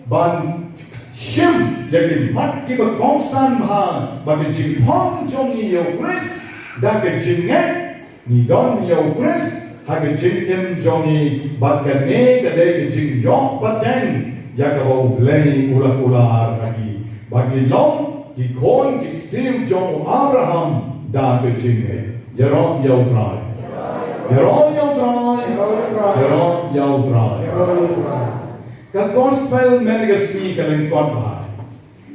ban shim ïa ki mat kiba kongsan bha ba ka jingpynjah jong ngi ïa u Khrist da ka jingngeit ngi don ïa u Khrist ha ka jingim jong ngi, bad kane ka dei ka jingïoh pateng ïa kaba U Blei u la kular ha ngi ba ngi long ki khun ki ksiew jong u Abraham da ka jingngeit. Ïaroh ïa u Trai. Ïaroh ïa u Trai. Ïaroh ïa u Trai. Ka gospel mynne ka sngi ka lyngkot bha.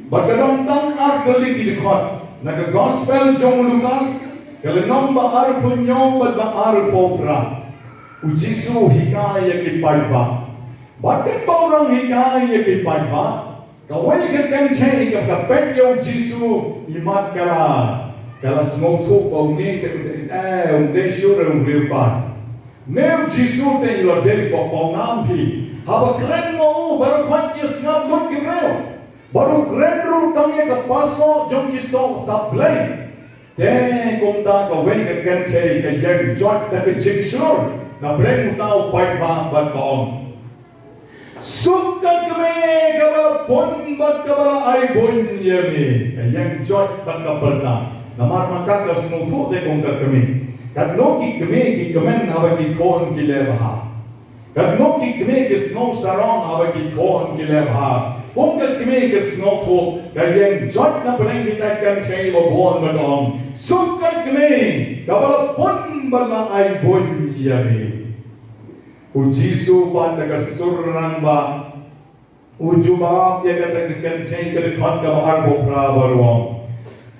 Bad ka don tang ar tylli ki dkhot. Na ka gospel jong u Lukas, ka lynnong ba arphew hynñiew bad ba arphew phra. U Jisu u hikai ïa ki paidbah. Bad katba u dang hikai ïa ki paidbah, kawei ka kynthei kaba ka peit ïa u Jisu, imat ka la, ka la sngewthuh ba une te u dei, eh, u dei shuh u briew paid. Ne u Jisu te i la dei ba pawnam hi. Haba kren ma u, baroh khoit ki sngap lut ki briew. Bad u kren ruh tang ïa ka pasoh jong ki soh sap Blei. Te kumta kawei ka kynthei ka ïeng joit da ka jingshlur napdeng uta u paidbah bad ka ong. Suk ka kmie kaba la pun bad kaba la ai buiñ ïa me. Ka ïeng joit bad ka pyrta. Namar ma ka ka sngewthuh te kum ka kmie. Katno ki kmie ki kmen haba ki khun ki leh bha. Katno ki kmie ki sngew sarong haba ki khun ki leh bha. Kum ka kmie ka sngewthuh ka ïeng joit napdeng kita ki kynthei ba bun bad ong. Suk ka kmie kaba la pun bad la ai buiñ ïa me. U Jisu pat da ka sur rangbah u jubab ïa kata ka kynthei, ka dkhot kaba arphew phra ba ong.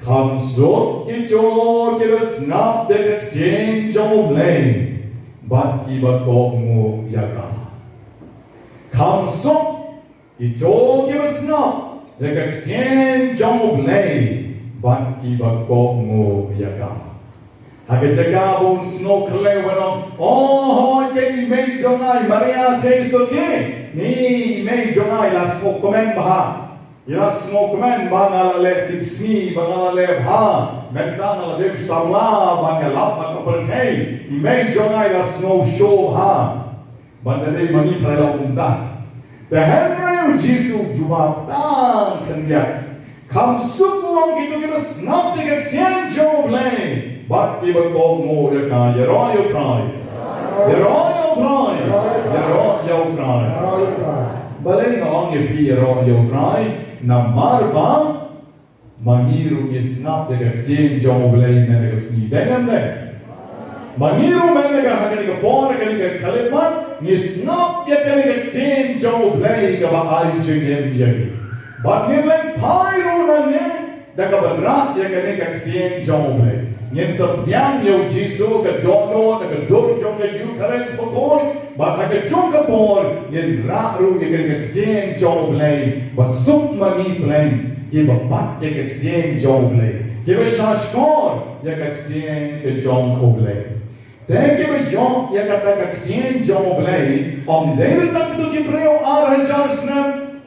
Kham suk kito kiba sngap ïa ka ktien jong U Blei bad kiba kohnguh ïa ka. Kham suk kito kiba sngap ïa ka ktien jong U Blei bad kiba kohnguh ïa ka. Ha ka jaka ba un sngew khlem ban ong, oh, hooid, kane i mei jong nga i Maria Theisotti. Ni i mei jong nga i la sngewkmen bha. I la sngewkmen ba nga la leh tipsngi, ba nga la leh bha. Mynta nga la dei samla ba nga lap ha ka pyrthei. I mei jong nga i la sngewshoh bha. Bad da dei ma ngi trai la kumta. Te hynrei u Jisu u jubab tang khyndiat. Kham suk u ong kito kiba sngap ïa ka ktien jong U Blei bad kiba kohnguh ïa ka. Ïaroh ïa u Trai. Ïaroh ïa u Trai. Ïaroh ïa u Trai. Balei nga ong ïa phi ïaroh ïa u Trai? Namar ba ma ngi ruh ngi sngap ïa ka ktien jong U Blei mynne ka sngi, dei ne em dei? Ma ngi ruh mynne ka, ha kane ka por, ha kane ka khyllipmat ngi sngap ïa kane ka ktien jong U Blei kaba ai jingim ïa ngi. Bad ngin leit phai ruh nangne, Da kaba rah ïa kane ka ktien jong U Blei, ngin sa pdiang ïa U Jisu ha ka dohnud, ha ka dur jong ka Eukharist bakhuid, bad ha kajuh ka por ngin rah ruh ïa kane ka ktien jong U Blei, ba suk ma ngi pleng kiba bat ïa ka ktien jong U Blei, kiba shahshkor ïa ka ktien ka jong U Blei. Te kiba ïoh ïa kata ka ktien jong U Blei, ym dei tang kito ki briew ar hajar snem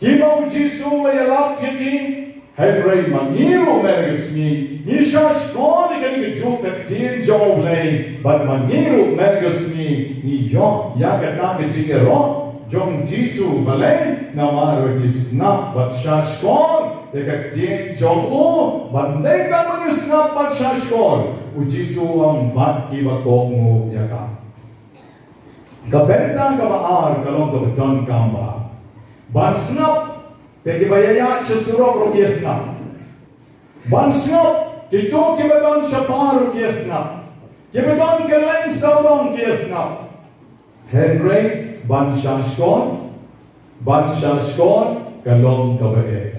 kiba U Jisu u la ïalap ïa ki, hynrei ma ngi ruh mynta ka sngi ngi shahshkor ïa kane kajuh ka ktien jong U Blei, bad ma ngi ruh mynta ka sngi ngi ïoh ïa kata ka jingïaroh jong U Jisu. Balei? Namar ba ngi sngap bad shahshkor ïa ka ktien jong u. Bad ym dei tang ba ngi sngap bad shahshkor, U Jisu u ong bad kiba kohnguh ïa ka. Ka bynta kaba ar ka long kaba donkam ba ban sngap, te kiba ïaid sha surok ruh ki ïa sngap. Ban sngap, kito kiba don shabar ruh ki ïa sngap. Kiba don kylleng sawdong ki ïa sngap. Hynrei ban shahshkor, ban shahshkor ka long kaba eh.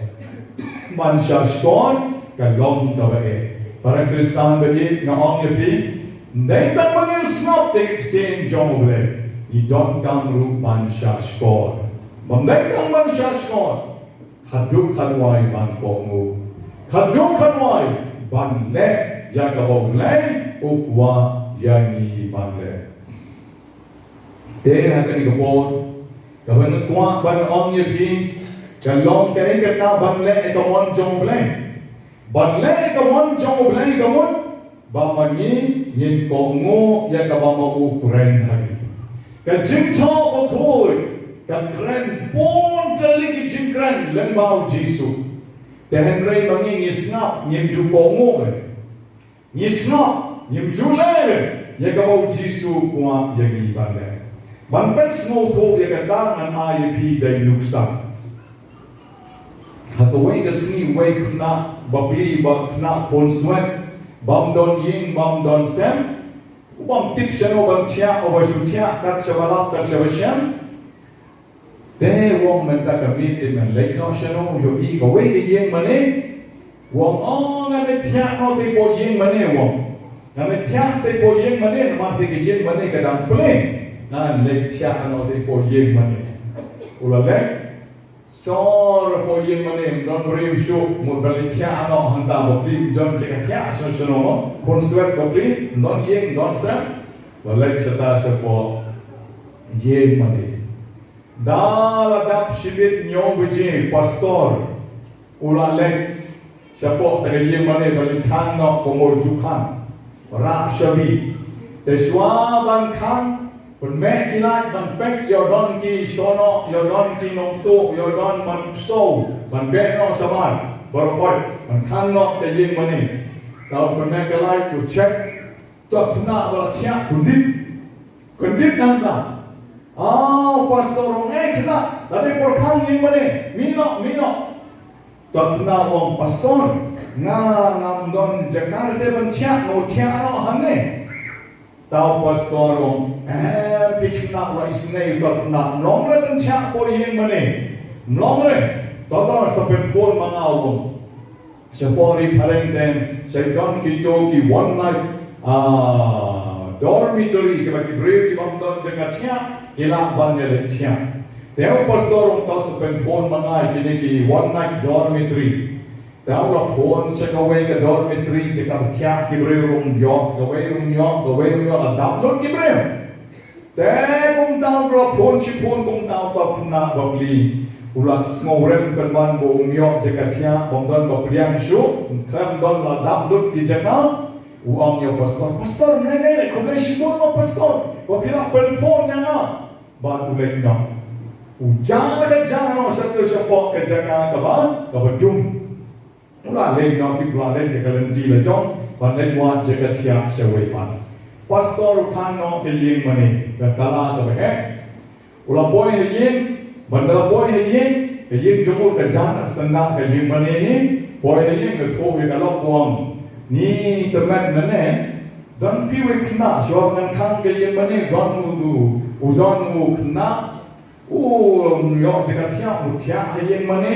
Ban shahshkor ka long kaba eh. Para Khristan ba ïeit, nga ong ïa phi, ym dei tang ba ngin sngap ïa ka ktien jong U Blei, ngi donkam ruh ban shahshkor. Ym dei tang ban shahshkor, haduh katwai ban kohnguh, haduh katwai ban leh ïa kaba U Blei u kwah ïa ngi ban leh. Te ha kane ka por, kaba nga kwah ban ong ïa phi, ka long kaei kata ban leh ïa ka mon jong U Blei. Ban leh ïa ka mon jong U Blei ka mut ba ma ngi ngin kohnguh ïa kaba ma u kren ha ngi. Ka Jingthoh Bakhuid ka kren bun tylli ki jingkren lyngba U Jisu. Te hynrei ma ngi ngi sngap, ngim ju kohnguh re. Ngi sngap, ngim ju leh re ïa kaba U Jisu u kwah ïa ngi ban leh. Ban pynsngewthuh ïa kata ngan ai ïa phi da i nuksa. Ha kawei ka sngi uwei u khynnah bapli, ba khynnah khun swet, bym don ïing bym don sem, u bym tip shano ban thiah, uba shu thiah kat shaba lap kat shaba shem. Te u ong mynta ka miet te ngan leit noh shano, u ïohi kawei ka ïing mane. U ong, oh, ngan leit thiah noh te hapoh ïing mane, u ong. Ngan leit thiah te hapoh ïing mane, namar te ka ïing mane ka dang plie. Ngan leit thiah noh te hapoh ïing mane. U la leit sor hapoh ïing mane, ym don briew shuh, mut ban leit thiah noh hangta, bapli ym don jaka thiah shano shano. Khun swet bapli, ym don ïing, ym don sem. La leit shata shapoh ïing mane. Da la dap shibit hynñiew baje, pastor u la leit shapoh kata ka ïing mane ban leit khang noh ka mur jukhan, rah shabi. Te shuwa ban khang, pynmih ki light ban peit, ïoh don ki shonok, ïoh don ki nongtuh, ïoh don man pso ban beh noh shabar baroh khoit ban khang noh ka ïing mane. Te u pynmih ka light, u check, to khynnah ba la thiah kyndit, kyndit nangta. Ah, pastor u ong, eh khynnah, la dei por khang ïing mane, mih noh, mih noh. To khynnah u ong, pastor, nga ngam don jaka te ban thiah, nga thiah noh hangne. Te u pastor u ong, eh, phi khynnah ba isynei, to khynnah, ym long re ban thiah hapoh ïing mane. Ym long re. To to sa pynphone ma nga, u ong. Shapoh Ri Phareng te sa don kito ki one night, ah, dormitory, kiba ki briew ki bym don jaka thiah ki lah ban ïaleit thiah. Te u pastor u ong to sa pynphone ma nga ïa kine ki one night dormitory. Te u la phone sha kawei ka dormitory, jaka ba thiah ki briew ruh ym ïoh, kawei ruh ym ïoh, kawei ruh ym ïoh, la dap lut ki briew. Te kumta u la phone shi phone kumta, uta u khynnah bapli u la sngewrem pynban ba um ïoh jaka thiah, bym don ba pdiang shuh, khlem don, la dap lut ki jaka. U ong ïa u pastor, pastor, nai nai, khublei shibun mo pastor ba phi la pynphone ïa nga. Bad u leit noh. U jah ka jah noh sha ka, shapoh ka jaka kaba, kaba dum. U la leit noh, u la leit ka lynti la jong ban leit wad jaka thiah shawei pat. Pastor u khang noh ka ïing mane, ka tala kaba heh. U la poi ha ïing, ban da la poi ha ïing, ka ïing jong u ka jan senda ka ïing mane hi. Poi ha ïing, ka thoh ïa ka lok, u ong, ni tymmen mane, don phi wei khynnah, shuwa ngan khang ka ïing mane, don u, u don u khynnah, u ym ïoh jaka thiah, u thiah ha ïing mane,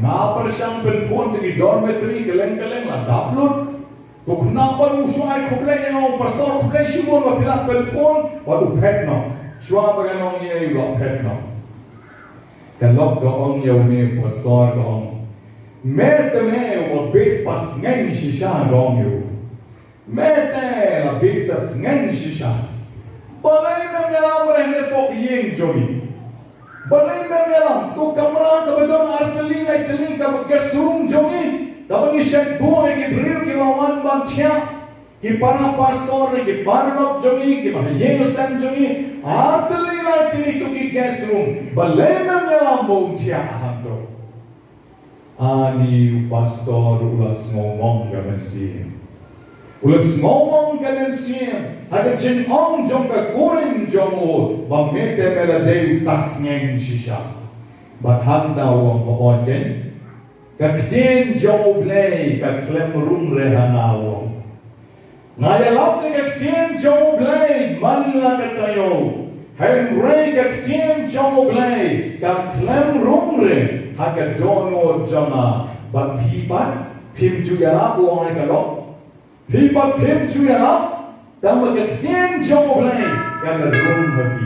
Nga pyrshang pynphone te ki dormitory kylleng kylleng la dap lut. To khynnah bad u shu ai khublei ïa nga, u pastor, khublei shibun ba phi la pynphone, bad u phet noh. Shuwa ba ngan ong ei ei u la phet noh. Ka lok ka ong ïa une u pastor ka ong, me te me uba bieit pasngew shisha, ka ong ïa u. Me te la bieit pasngew shisha. Balei mem ïalam reh ne pok ïing jong ngi? Balei mem ïalam? To kamra kaba don ar tylli lai tylli kaba guest room jong ngi, kaba ngi shait buh ïa ki briew kiba wan ban thiah, ki para pastor ne ki paralok jong ngi, kiba ha ïing ha sem jong ngi, ar tylli lai tylli to ki guest room. Balei mem ïalam ba un thiah hangto? Ani u pastor u la sngewmong ka mynsiem. U la sngewmong ka mynsiem ha ka jingong jong ka kurim jong u ba me te me la dei u pasngew shisha. Bad hangta u ong, hooid keiñ, ka ktien jong U Blei ka khlem rung re ha nga, u ong. Nga ïalap ïa ka ktien jong U Blei man la ka taïew, hynrei ka ktien jong U Blei ka khlem rung re ha ka dohnud jong nga. Bad phi pat phim ju ïalap, u ong ïa ka lok. Phi pat phim ju ïalap, tangba ka ktien jong U Blei ka la rung ha phi.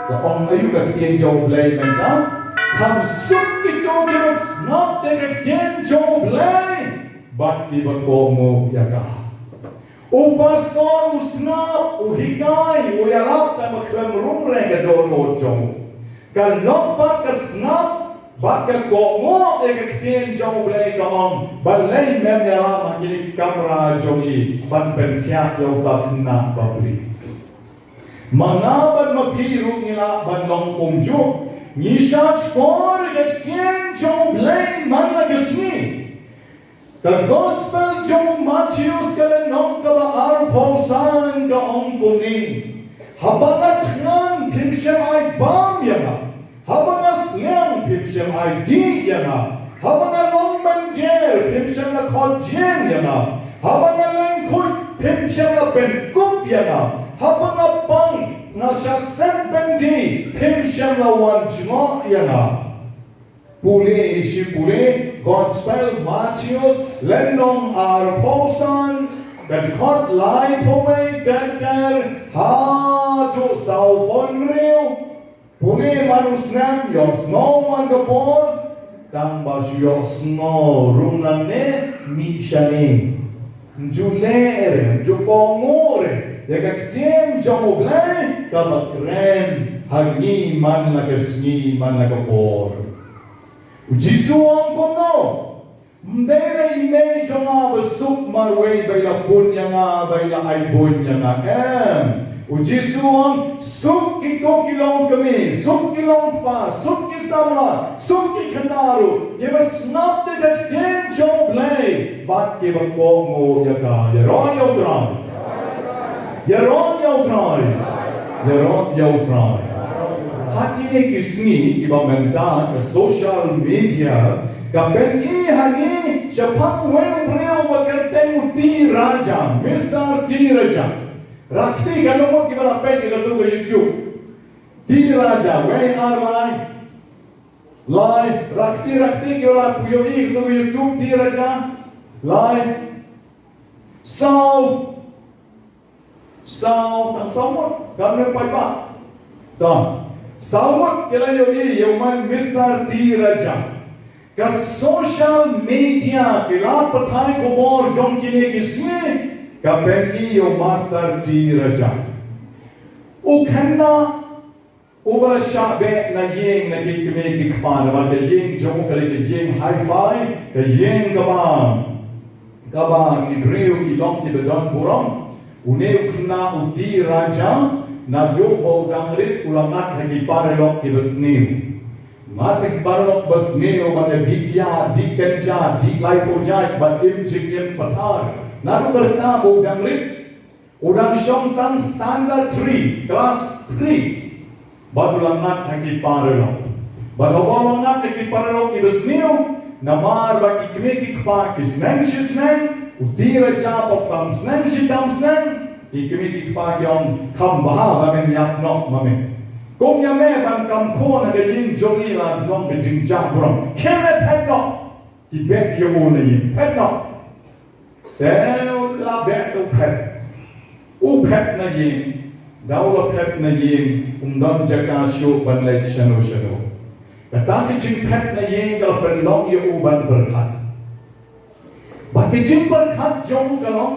Ka ong aïu ka ktien jong U Blei mynta? Kham suk kito kiba sngap ïa ka ktien jong U Blei bad kiba kohnguh ïa ka. U pastor u sngap, u hikai, u ïalap, tangba khlem rung re ka dohnud jong u. Ka lok pat ka sngap bad ka kohnguh ïa ka ktien jong U Blei, ka ong, balei mem ïalam ha kine ki kamra jong ngi ban pynthiah ïa uta u khynnah bapli? Ma nga bad ma phi ruh ngi lah ban long kumjuh. Ngi shah shkor ïa ka ktien jong U Blei man la ka sngi. Ka Gospel jong u Mathaios ka lynnong kaba arphew san ka ong kumne: Haba nga thngan, phim shym ai bam ïa nga. Haba nga sliang, phim shym ai dih ïa nga. Haba nga long mynder, phim shym la khot jing ïa nga. Haba nga lyngkhuid, phim shym la pynkup ïa nga. Haba nga pang, nga shah sep pynti, phim shym la wan jngoh ïa nga. Pule shi pule Gospel Mathaios lynnong arphew san, ka dkhot laiphew wei ter ter haduh sawphew hynriew. Pule man u snem, ïohsngew man ka por, tangba shu ïohsngew rung nangne mih shane. Ym ju leh re, ym ju kohnguh re ïa ka ktien jong U Blei kaba kren ha ngi man la ka sngi man la ka por. U Jisu u ong kumno? Ym dei re i mei jong nga ba suk marwei ba i la pun ïa nga, ba i la ai buiñ ïa nga, em. U Jisu u ong, suk kito ki longkmie, suk ki longkpa, suk ki samla, suk ki khynnah ruh, kiba sngap ïa ka ktien jong U Blei bad kiba kohnguh ïa ka. Ïaroh ïa U Trai. Ïaroh ïa U Trai. Ïaroh ïa U Trai. Ha kine ki sngi kiba mynta, ka social media ka pyni ha ngi shaphang uwei u briew ba kyrteng u T Raja, Mister T Raja. Rakti, katno ngut kiba la peit ïa katu ka YouTube? T Raja, wei ar lai. Lai, rakti, rakti kiba la ïohi ïa katu ka YouTube T Raja. Lai. Saw. Saw, tang saw ngut, kam ne paidbah. Tang saw ngut ki la ïohi ïa u man Mister T Raja. Ka social media, ki lad pathai khubor jong kine ki sngi, ka pyni ïa u Master T Raja. U khynnah uba la shah beh na ïing na ki kmie ki kpa, namar ka ïing jong u ka dei ka ïing hi-fi, ka ïing kaba, kaba ki briew ki long kiba don burom. Une u khynnah u T Raja, naduh ba u dang rit u la ngat ha ki paralok kiba sniew. Ngat ha ki paralok ba sniew, bad ka dih piat, dih kynja, dih laiphew jait, bad im jingim pathar. Naduh kata ba u dang rit. U dang shong tang standard three, class three. Bad u la ngat ha ki paralok. Bad haba u la ngat ha ki paralok kiba sniew, namar ba ki kmie ki kpa ki sneng shi sneng, u T Raja pat tam sneng shi tam sneng, ki kmie ki kpa ki ong, kham bha ba men ïap noh ma me. Kum ïa me ban kam khun ha ka ïing jong i la long ka jingjia burom. Khie me phet noh. Ki beh ïa u na ïing, phet noh. Te u la beh te u phet. U phet na ïing. Da u la phet na ïing, um don jaka shuh ban leit shano shano. Kata ka jingphet na ïing ka la pynlong ïa u ban pyrkhat. Bad ka jingpyrkhat jong u ka long,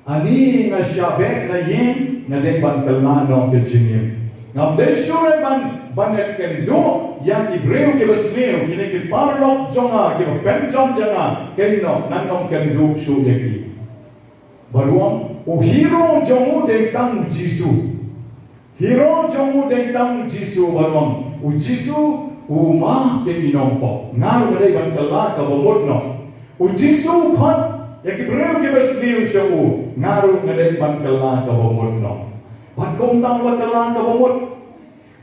ani nga shah beh na ïing, nga dei ban kylla noh ka jingim. Ngam dei shuh re ban, ban ïakynduh ïa ki briew kiba sniew, kine ki paralok jong nga, kiba pynjot ïa nga, kynnoh, ngan ym kynduh shuh ïa ki. Bad u ong, u hero jong u dei tang u Jisu. Hero jong u dei tang u Jisu, bad u ong, u Jisu u map ïa ki nongpop. Nga ruh nga dei ban kylla kaba mut noh. U Jisu u khot ïa ki briew kiba sniew sha u. Nga ruh nga dei ban kylla kaba mut noh. Bad kumta u la kylla kaba mut.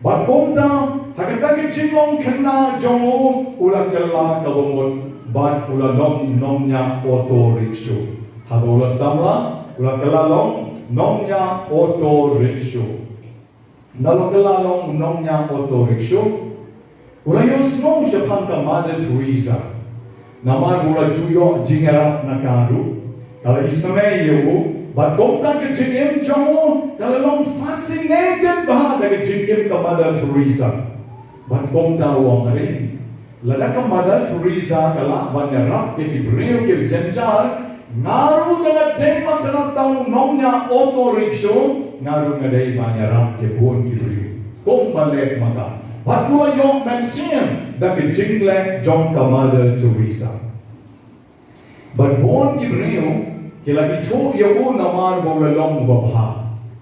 Bad kumta, ha kata ka jinglong khynnah jong u, u la kylla kaba mut, bad u la long nongñiah auto rickshaw. Haba u la samla, u la kylla long nongñiah auto rickshaw. Haba u la kylla long nongñiah auto rickshaw, u la ïohsngew shaphang ka Mother Teresa. Namar u la ju ïoh jingïarap na ka ruh, ka la isynei ïa u, bad kumta ka jingim jong u ka la long fascinated bha da ka jingim ka Mother Teresa. Bad kumta u ong, lada ka Mother Teresa ka lah ban ïarap ïa ki briew kiba jynjar, nga ruh nga dei ma kane tang u nongñiah auto rickshaw, nga ruh nga dei ban ïarap ïa bun ki briew. Kumba leh ma ka. Bad u la ïoh mynsiem da ka jingleh jong ka Mother Teresa. Bad bun ki briew ki la ithuh ïa u namar ba u la long uba bha,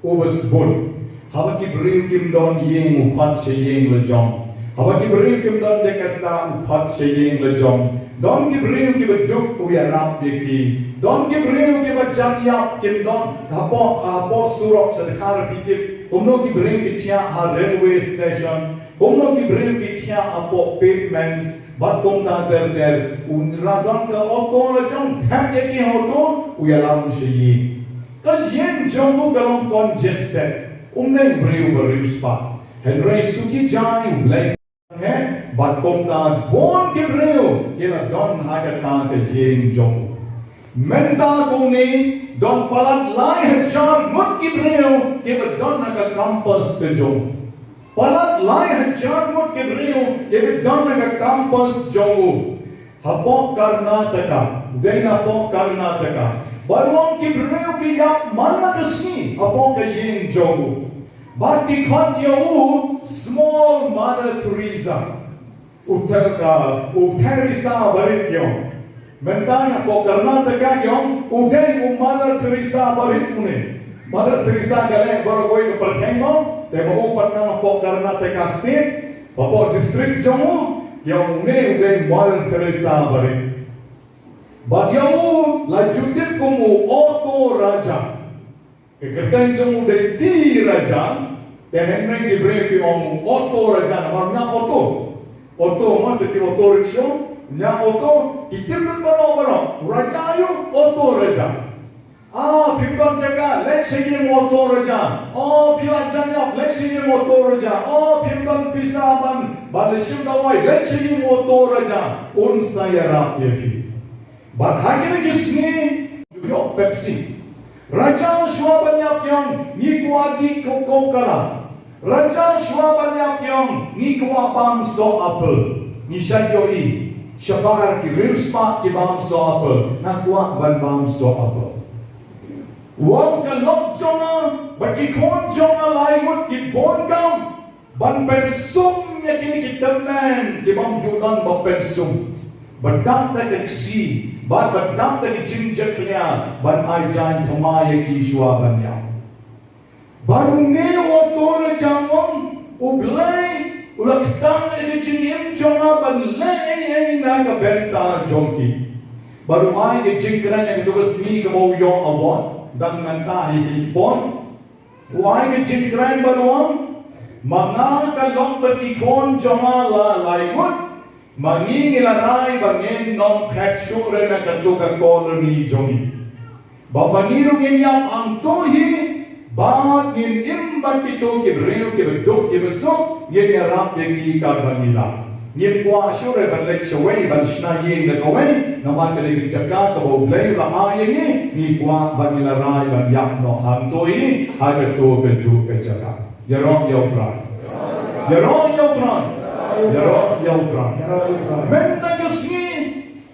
uba sbun. Haba ki briew kim don ïing u khot sha ïing la jong. Haba ki briew kim don jaka sah u khot sha ïing la jong. Don ki briew kiba duk u ïarap ïa ki. Don ki briew kiba jan ïap kim don hapoh, hapoh surok, sa dkhar phi tip. Kumno ki briew ki thiah ha railway station. Kumno ki briew ki thiah hapoh pavements. Bad kumta ter ter, u la don ka auto la jong, thep ïa ki auto, u ïalam sha ïing. Ka ïing jong u ka long congested. Um dei u briew ba riewspah. Hynrei suki jai u Blei. He, bad kumta bun ki briew ki la don ha kata ka ïing jong u. Mynta kumne don palat lai hajar ngut ki briew kiba don ha ka campus ka jong u. Palat lai hajar ngut ki briew kiba don ha ka campus jong u. Hapoh Karnataka, dei na hapoh Karnataka. Bad u ong ki briew ki ïap man la ka sngi hapoh ka ïing jong u. Bad ki khot ïa u Small Mother Teresa. U Ter-, ka, u Teresa barit ki ong. Mynta hapoh Karnataka ki ong, u dei u Mother Teresa barit une. Mother Teresa ka leh baroh kawei ka pyrthei mo, te ba u pat nang hapoh Karnataka state, hapoh district jong u, ki ong une u dei Mother Teresa barit. Bad ïa u la ju tip kum u Auto Raja. Ka kyrteng jong u dei T Raja, te hynrei ki briew ki ong u Auto Raja, namar u ñiah auto. Auto, ma te ki auto rickshaw, u ñiah auto, ki tip lut baroh baroh. U Raja ïa u, Auto Raja. Ah, phim don jaka, leit sha ïing u Auto Raja. Oh, phi la jan ïap, leit sha ïing u Auto Raja. Oh, phim don pisa ban, ban leit shim dawai, leit sha ïing u Auto Raja. Un sa ïarap ïa phi. Bad ha kine ki sngi, ju ïoh Pepsi. Raja, shuwa ban ïap ïong, ngi kwah dih Coca-Cola. Raja, shuwa ban ïap ïong, ngi kwah bam soh apple. Ngi shait ïohi shabar ki riewspah ki bam soh apple. Nga kwah ban bam soh apple. U ong, ka lok jong nga bad ki khun jong nga lai ngut ki bun kam ban pynsum ïa kine ki tymmen ki bym ju don ba pynsum. Ba dap da ka ksiew, ba, ba dap da ka jingjakhlia, ban ai jaiñ thymmai ïa ki shuwa ban ïap. Bad une u Auto Raja u ong, U Blei u la ktah ïa ka jingim jong nga ban leh ei ei na ka bynta jong ki. Bad u ai ka jingkren ïa kato ka sngi kaba u ïoh award, dang nangta hi ki por. U ai ka jingkren bad u ong, ma nga ka lok bad ki khun jong nga la lai ngut, ma ngi ngi la rai ba ngin ym phet shuh re na kato ka colony jong ngi. Ba ma ngi ruh ngin ïap hangto hi, Bad ngin im bad kito ki briew kiba duk kiba suk, ngin ïarap ïa ki katba ngi lah. Ngim kwah shuh re ban leit shawei ban shna ïing da kawei, namar ka dei ka jaka kaba U Blei u la ai ïa ngi, ngi kwah ban ngi la rai ban ïap noh hangto hi, ha kato kajuh ka jaka. Ïaroh ïa U Trai. Ïaroh ïa U Trai. Ïaroh ïa U Trai. Mynta ka sngi,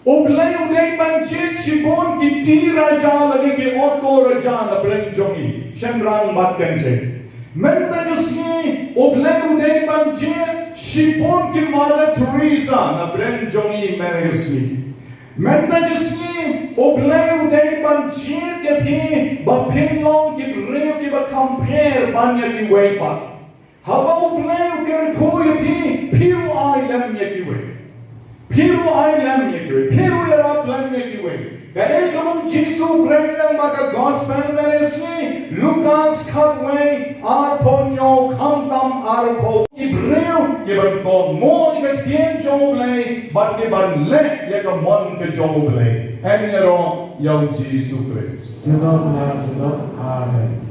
U Blei u dei ban jied shibun ki T Raja lane ki Auto Raja na pdeng jong ngi. Shynrang bad kynthei. Mynta ka sngi, U Blei u dei ban jied shibun ki Mother Teresa na pdeng jong ngi mynta ka sngi. Mynta ka sngi, U Blei u dei ban jied ïa phi ba phin long ki briew kiba kham pher ban ïa kiwei pat. Haba U Blei u kyrkhu ïa phi, phi ruh ai lem ïa kiwei. Phi ruh ai lem ïa kiwei. Phi ruh ïarap lem ïa kiwei. Kaei kaba U Jisu u kren lang ba ka gospel mynta ka sngi, Lukas khatwei, arphew hynñiew khamtam arphew. Ki briew kiban kohnguh ïa ka ktien jong U Blei bad kiban leh ïa ka mon ka jong U Blei. Yn ïaroh ïa U Jisu Khrist. Shalom, shalom. Amen.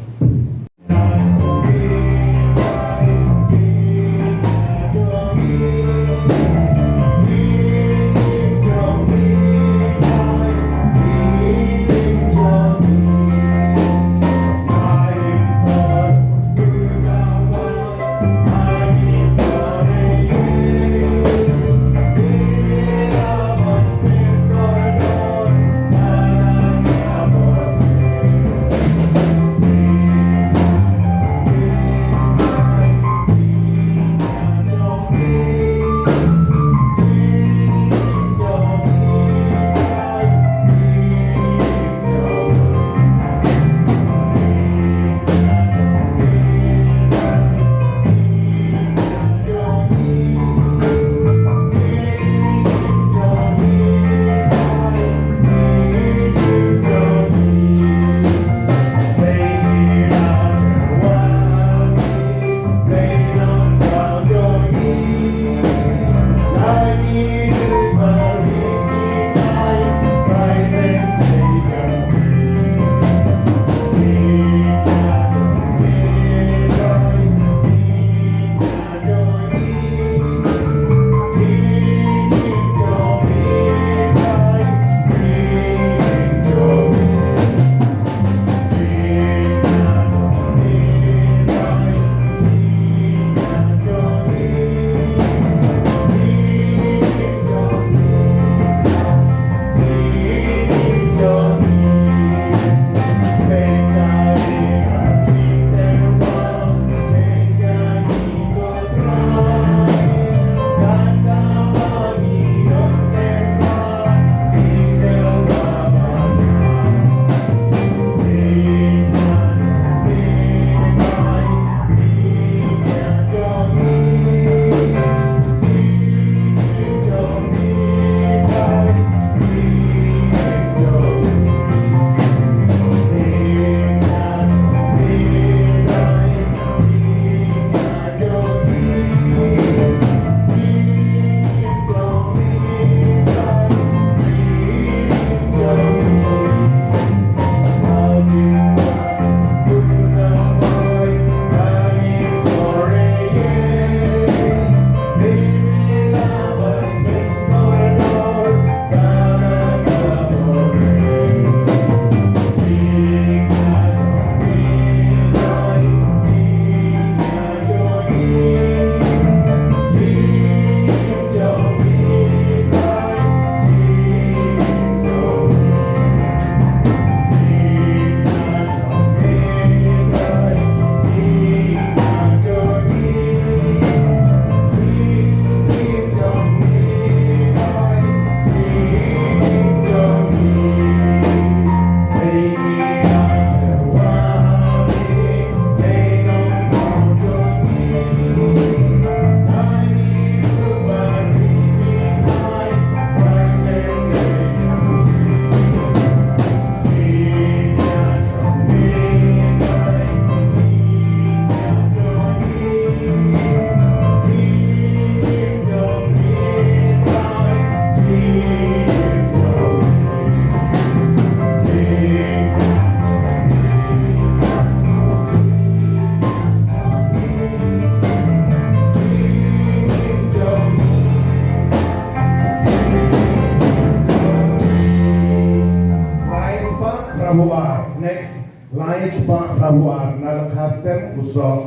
Spah hynriewphew ar na la ka step u soh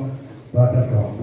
ba da dong.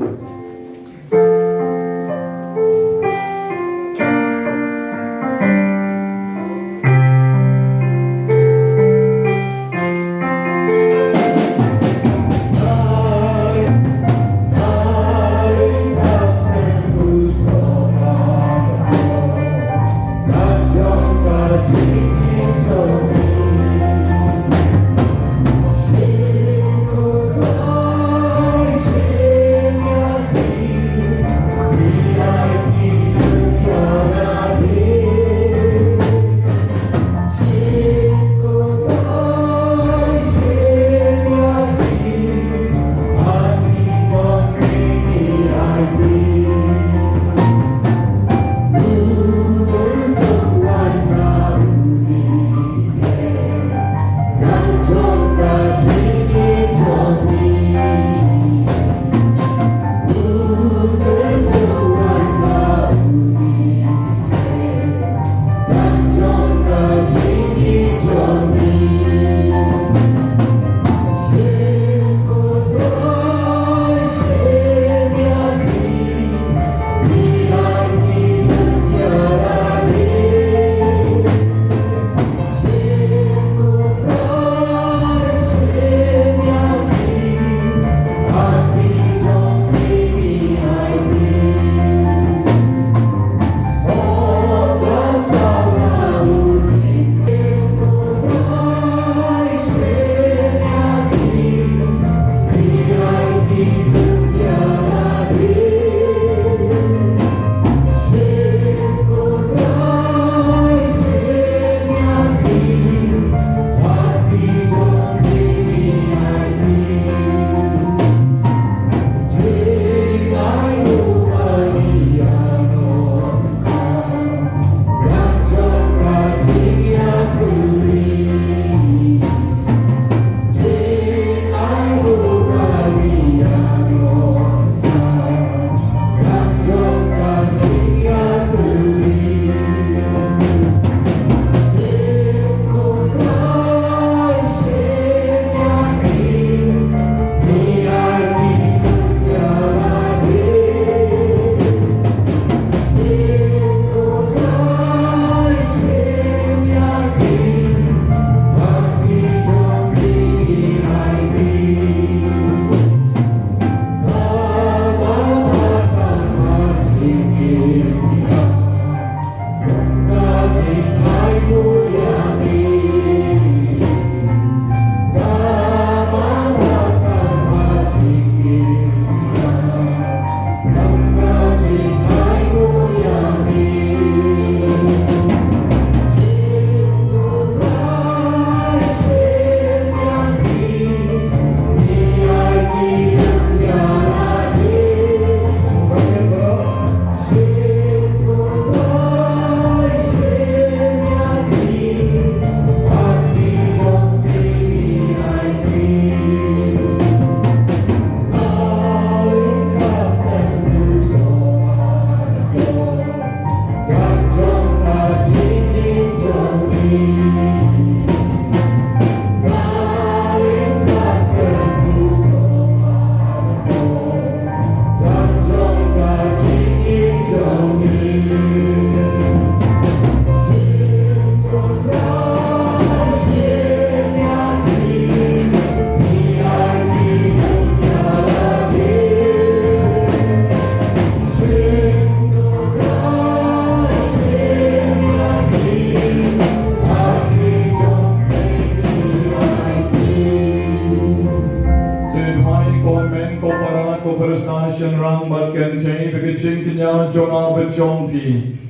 Te duwai ko hynmen ko para, ko para sa shynrang bad kynthei, ba ka jingkñia jong nga bad jong phi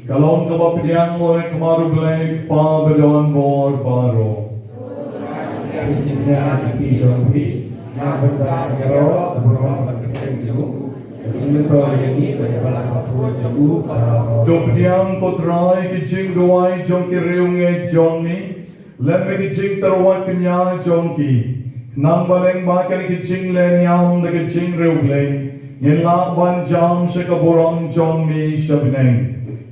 ka long kaba pdiang lem ha khmat U Blei Kpa badonbor baroh. Ka jingkñia jong phi, nga bynta ka jingkñia, ka burom bad ka kyrteng jong u. Ka jingmyntoi ïa ngi bad ïa balang bapur jong u baroh. To pdiang ko Trai ka jingduwai jong ki riewngeit jong ngi lem bad ka jingtyrwa kñia jong ki, khnang ba lyngba kane ka jingleh niam da ka jingriewblei ngin lah ban jam sha ka burom jong me sha bneng.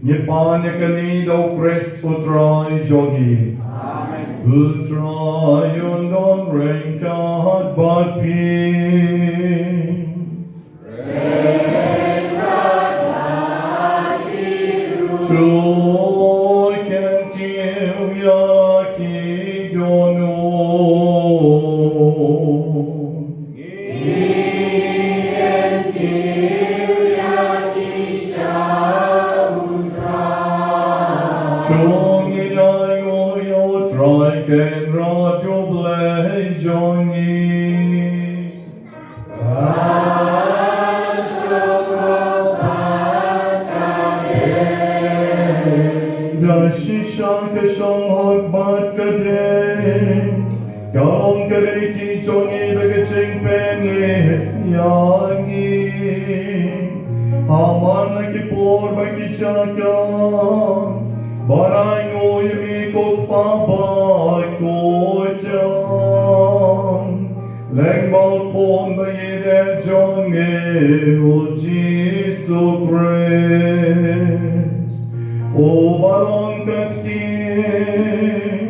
Ngi pan ïa kane da U Khrist U Trai jong ngi. Amen. U Trai un don ryngkat bad phi. To kyntiew ïa ki dohnud. To ngin ainguh ïa U Trai Kynrad U Blei jong ngi. Da shisha ka shong hok bad ka dei, ka long ka riti jong ngi bad ka jingpynim ïa ngi. Ha man la ki por bad ki jaka, ban ainguh ïa me ko Kpa bad ko Trai. Lyngba U Khun ba ïeit jong me U Jisu Khrist. Uba long ka ktien,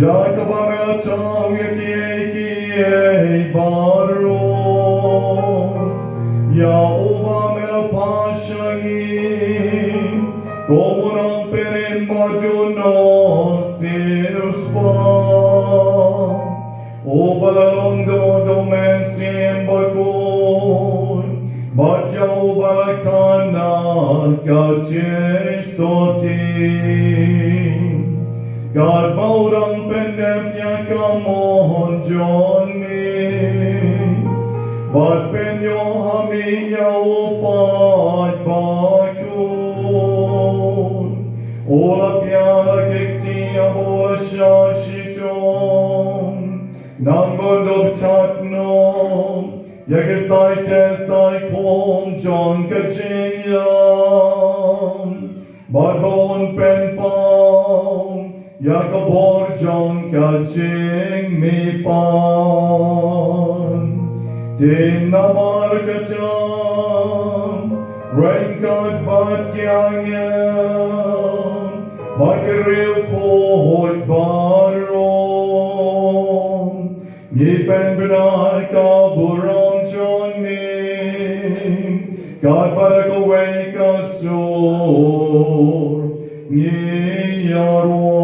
ïa kaba me la thaw ïa kiei kiei baroh. Ïa uba me la pash sha ngi kum u nongpynim ba duh noh siewspah. Uba la long da U Mynsiem Bakhuid, bad ïa uba la khanat ka jingsotti. Katba u dang pyndep ïa ka mon jong me, bad pynïoh ha me ïa u paid bakhuid, u la pdiang la ki kti ïa u la shah shitom. Nang ban dup chat noh ïa ki sai teh sai khum jong ka jingïap, bad ba un pynpaw ïa ka bor jong ka jingmihpat. Te namar kata, ryngkat bad ki angel bad ki riewkhuid baroh, ngi pynbna ka burom jong ngi katba da kawei ka sur ngi ïa rwai.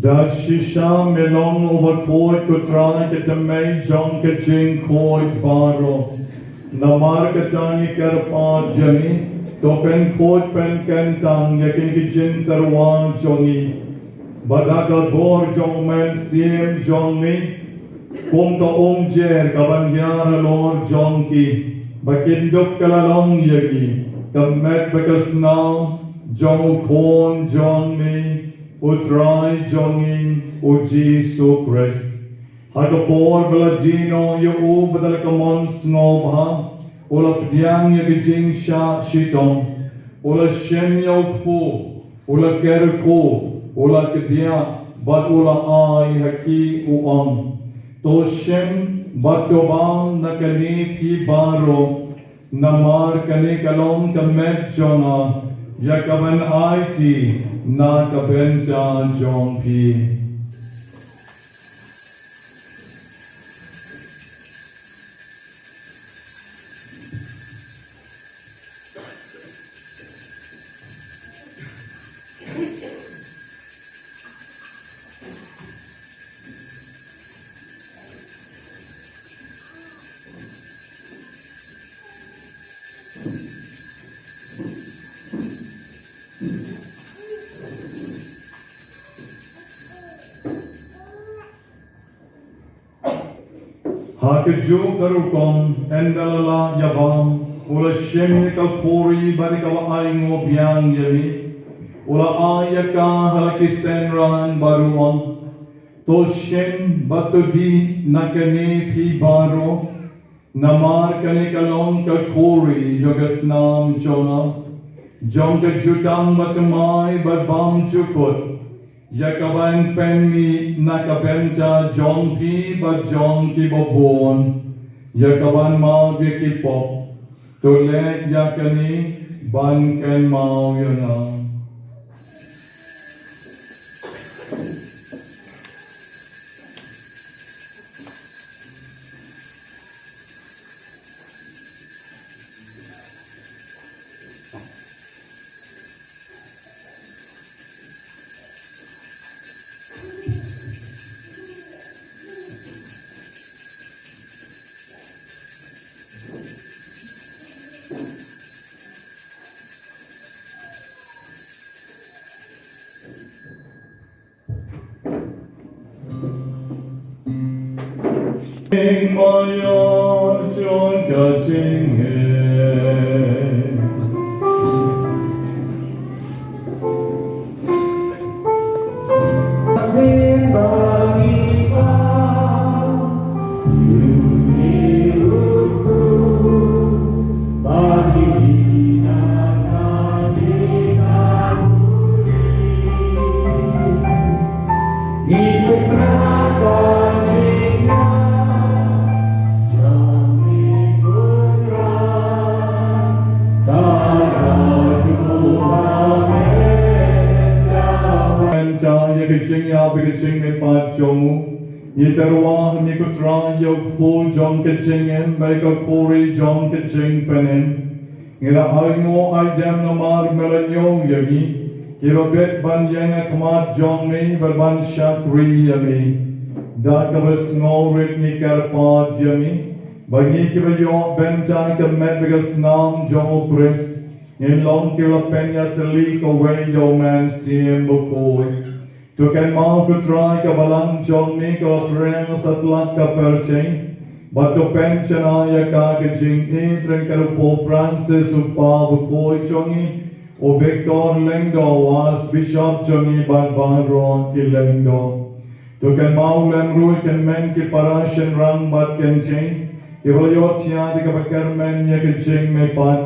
Da shisha me long uba khuid, ko Trai, ka tymmen jong ka jingkhuid baroh. Namar kata ngi kyrpad ïa me, to pynkhuid pynkyntang ïa kine ki jingtyrwa jong ngi, bad da ka bor jong U Mynsiem jong me, kum ka umjer kaban hiar halor jong ki, ba kin dup kylla long ïa ngi ka met bad ka snam jong U Khun jong me, U Trai jong ngi U Jisu Khrist. Ha ka por ba la die noh ïa u, bad da la ka mon sngewbha u la pdiang ïa ka jingshah shitom, u la shim ïa u kpu, u la kyrkhu, u la kdiah, bad u la ai ha ki, u ong: To shim bad to bam na kane phi baroh, Namar kane ka long ka met jong nga, ïa kaban aiti na ka bynta jong phi. Ha kajuh ka rukom, ynda la lah ïa bam, u la shim ïa ka khuri bad ïa kaba ainguh biang ïa me, u la ai ïa ka ha la ki synran bad u ong, to shim bad to dih na kane phi baroh, namar kane ka long ka khuri jong ka snam jong nga, jong ka jutang bathymmai bad bymjukut, ïa kaban pynmih na ka bynta jong phi bad jong kiba bun, ïa kaban map ïa ki pop. To leh ïa kane ban kynmaw ïa nga. Ban jia ïa ka jingïap bad ka jingmihpat jong u. Ngi tyrwa ha me ko Trai ïa u kpu jong ka jingim bad ïa ka khuri jong ka jingpynim. Ngi la ainguh aidem namar me la ñiew ïa ngi, kiba bit ban ïeng ha khmat jong me bad ban shakri ïa me. Da kaba sngewrit ngi kyrpad ïa me, ba ngi kiba ïoh bynta ka met bad ka snam jong u Khrist, ngin long kiba pynïatylli kawei da u Mynsiem Bakhuid. To kynmaw ko Trai ka balang jong me kaba pyrshang satlak ka pyrthei, bad to pynshai ïa ka ha ka jingïeit ryngkat u Pope Francis u Kpa Bakhuid jong ngi, u Victor Lyngdoh u Archbishop jong ngi bad baroh ki Lyngdoh. To kynmaw lem ruh ïa ki hynmen ki para shynrang bad kynthei, kiba la ïohthiah da kaba kyrmen ïa ka jingmihpat,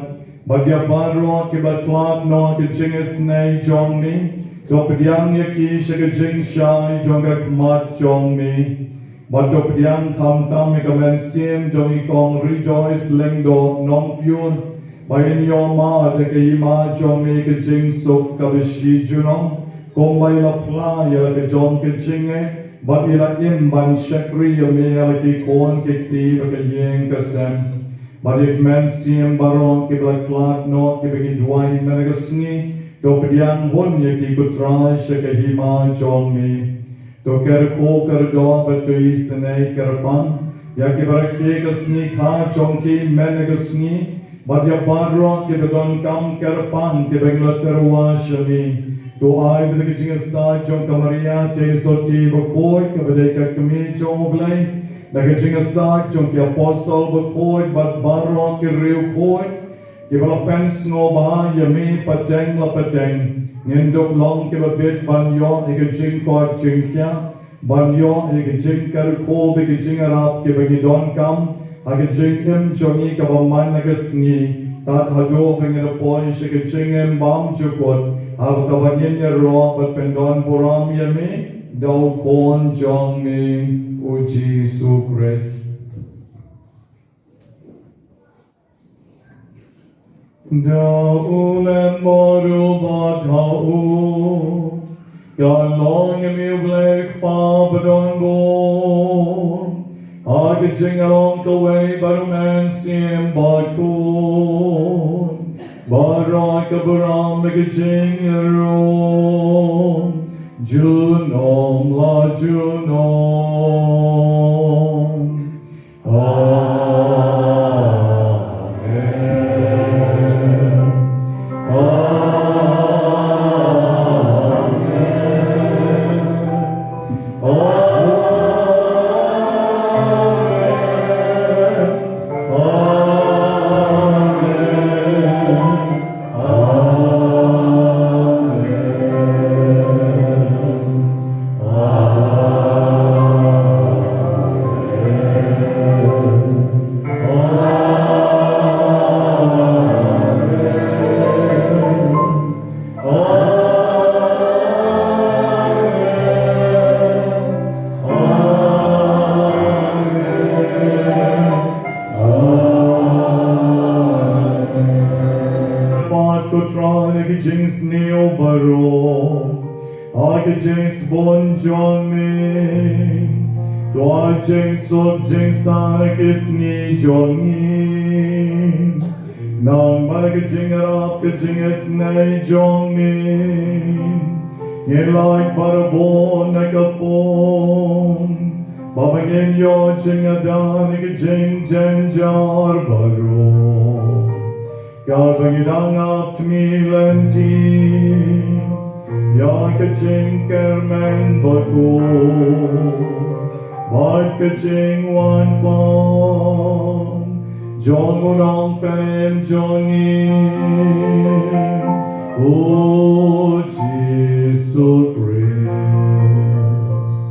bad ïa baroh kiba la khlad noh ha ka jingisynei jong me, to pdiang ïa ki sha ka jingshai jong ka khmat jong me. Bad to pdiang khamtam ïa ka mynsiem jong i Kong Rejoice Lyngdoh Nongpyiur, ba in ïoh mad ha ka hima jong me ka jingsuk kaba shi junom, kumba i la phla ïa la ka jong ka jingngeit, bad i la im ban shakri ïa me ha la ki khun ki kti bad ka ïing ka sem. Bad ïa ki mynsiem baroh kiba la khlad noh kiba ngi duwai mynne ka sngi, to pdiang hun ïa ki ko Trai sha ka hima jong me. To kyrkhu kyrdoh bad to isynei kyrpang ïa kiba rakhe ka sngi kha jong ki mynne ka sngi, bad ïa baroh kiba donkam kyrpang kiba ngi la tyrwa sha me. To ai ba da ka jingïasaid jong ka Maria Theisotti Bakhuid kaba dei ka kmie jong U Blei, da ka jingïasaid jong ki apostol bakhuid bad baroh ki riewkhuid, kiba la pynsngewbha ïa me pateng la pateng, ngin dup long kiba bit ban ïoh ïa ka jingkoit jingkhiah, ban ïoh ïa ka jingkyrkhu bad ka jingïarap kiba ngi donkam ha ka jingim jong ngi kaba man la ka sngi, tad haduh ba ngin ïa poi sha ka jingim bymjukut, ha kaba ngin ïaroh bad pyndonburom ïa me da u Khun jong me, u Jisu Khrist. Da u lem baroh bad ha u ka long ïa me u Blei Kpa badonbor. Ha ka jingïalong kawei bad u Mynsiem Bakhuid. Baroh ka burom bad ka jingïaroh junom la junom. Amen. Amen. Amen. Amen. Amen. Amen. Pat ko Trai na ki jingsniew baroh ha ki jingsbun jong me. To ai jingsuk jingsan ha ki sngi jong ngi. Namar ka jingïarap ka jingisynei jong me, ngin lait barabor na ka pung, ba ngin ïoh jingïada na ka jingjynjar baroh. Kaba ngi dang ap khmih lynti ïa ka jingkyrmen bakhuid bad ka jingwan pan jong u Nongpynim jong ngi, u Jisu Khrist.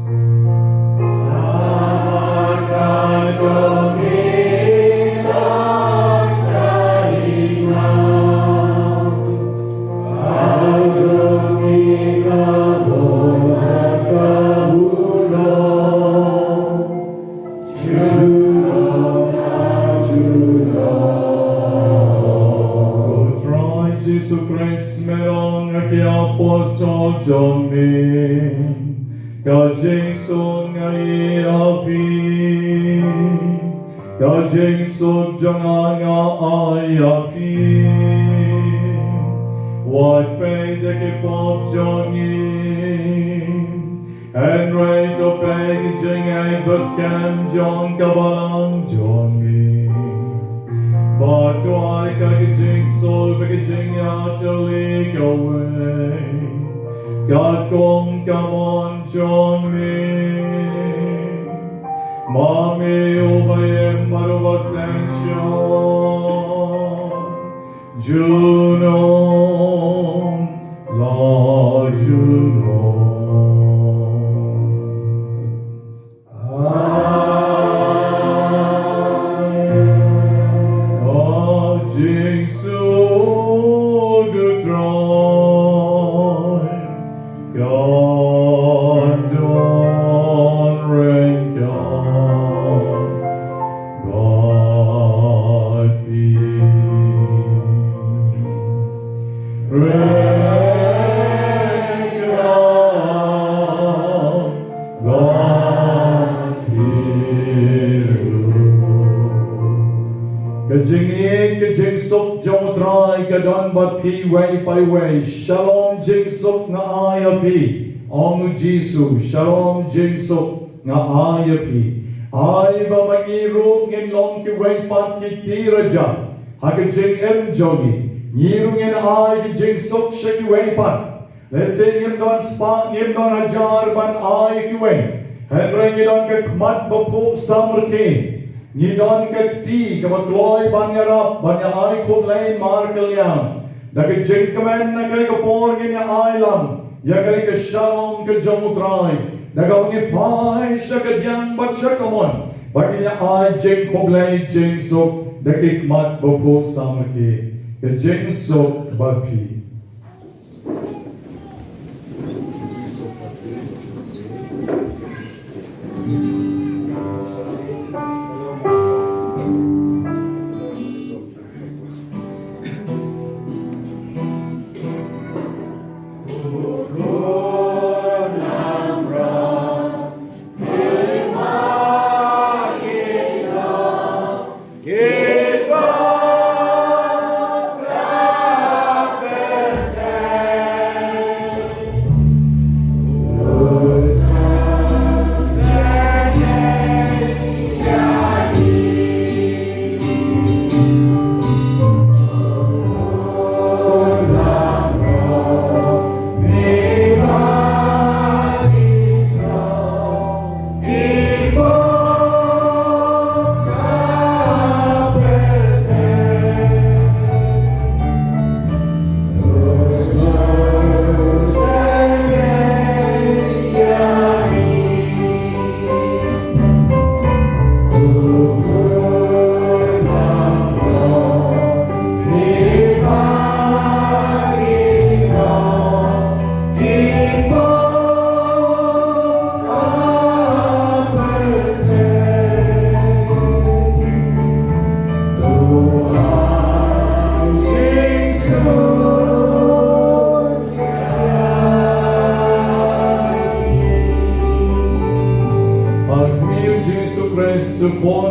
Trai Jisu Khrist, me long ha ki apostol jong me, ka jingsuk nga ai ha phi, ka jingsuk jong nga nga ai ha phi. Wat peit ïa ki pop jong ngi, hynrei to peit ïa ka jingngeit ba skhem jong ka balang jong me. Bad to ai ka jingsuk bad ka jingïatylli kawei, katkum ka mon jong me. Ma me uba im bad uba synshar junom la junom. Amen. Ka jingsuk u Trai kan don ryngkat bad phi. Ryngkat bad phi ruh. Ka jingïeit ka jingsuk jong u Trai ka don bad phi uwei pa uwei. Shalom jingsuk nga ai ïa phi, ong u Jisu. Shalom jingsuk nga ai ïa phi. Ai ba ma ngi ruh ngin long kiwei pat ki tir hajar ha ka jingim jong ngi. Ngi ruh ngin ai ka jingsuk sha kiwei pat. Lehse ngim don spah, ngim don hajar ban ai ïa kiwei, hynrei ngi don ka khmat ba phuh samrkhie. Ngi don ka kti kaba kloi ban ïarap, ban ïa ai khublei markylliang. Da ka jingkmen na kane ka por ngin ïa ai lang ïa kane ka shalom ka jong u Trai, da kaba ngi phai sha ka diang bad sha ka mon, ba ngin ïa ai jingkhublei jingsuk da ki khmat ba phuh samrkhie. Ka jingsuk bad phi.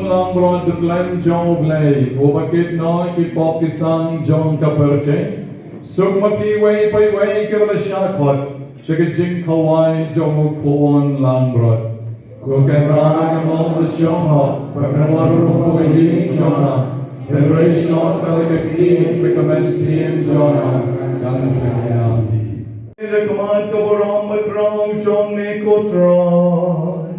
Langbrot, u Khlem jong U Blei, uba kit noh ki pop ki sang jong ka pyrthei. Suk ma phi iwei pa iwei kiba la shah khot sha ka jingkhawai jong u khun langbrot. Ko Kynrad, nga mut ba shong hok, ba kan wan ruh ha ka ïing jong nga. Hynrei shong ka la ka ktien, ba ka mynsiem jong nga kan sa ïaid. Da ka mat ka burom ba khraw jong me, ko Trai,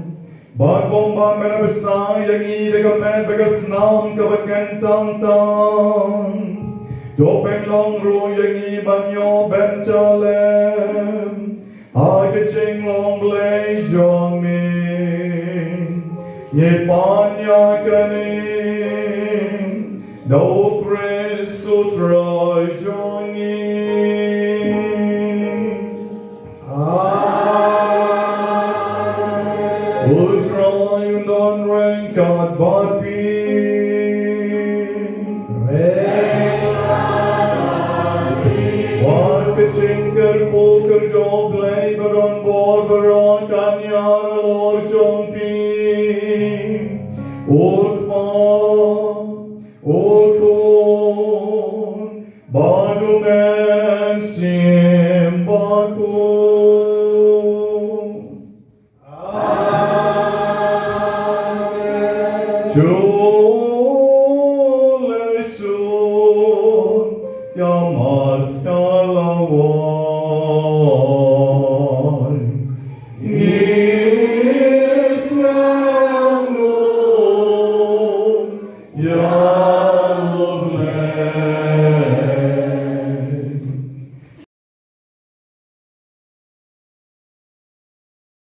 ba kumba me la bsa ïa ngi da ka met bad ka snam kaba kyntang tang, to pynlong ruh ïa ngi ban ïoh ban ïalem ha ka jinglong Blei jong me. Ngi pan ïa kane da U Khrist U Trai jong ngi. Amen. U Trai un don ryngkat bad phi. Ryngkat bad phi. Wat ka jingkyrkhu kyrdoh Blei ba don bor baroh kan ïar halor jong phi. U Kpa, U Khun, bad U Mynsiem Bakhuid. Amen. Ju leit sun, ka Mass ka la wan. Ngi sngewbha ïa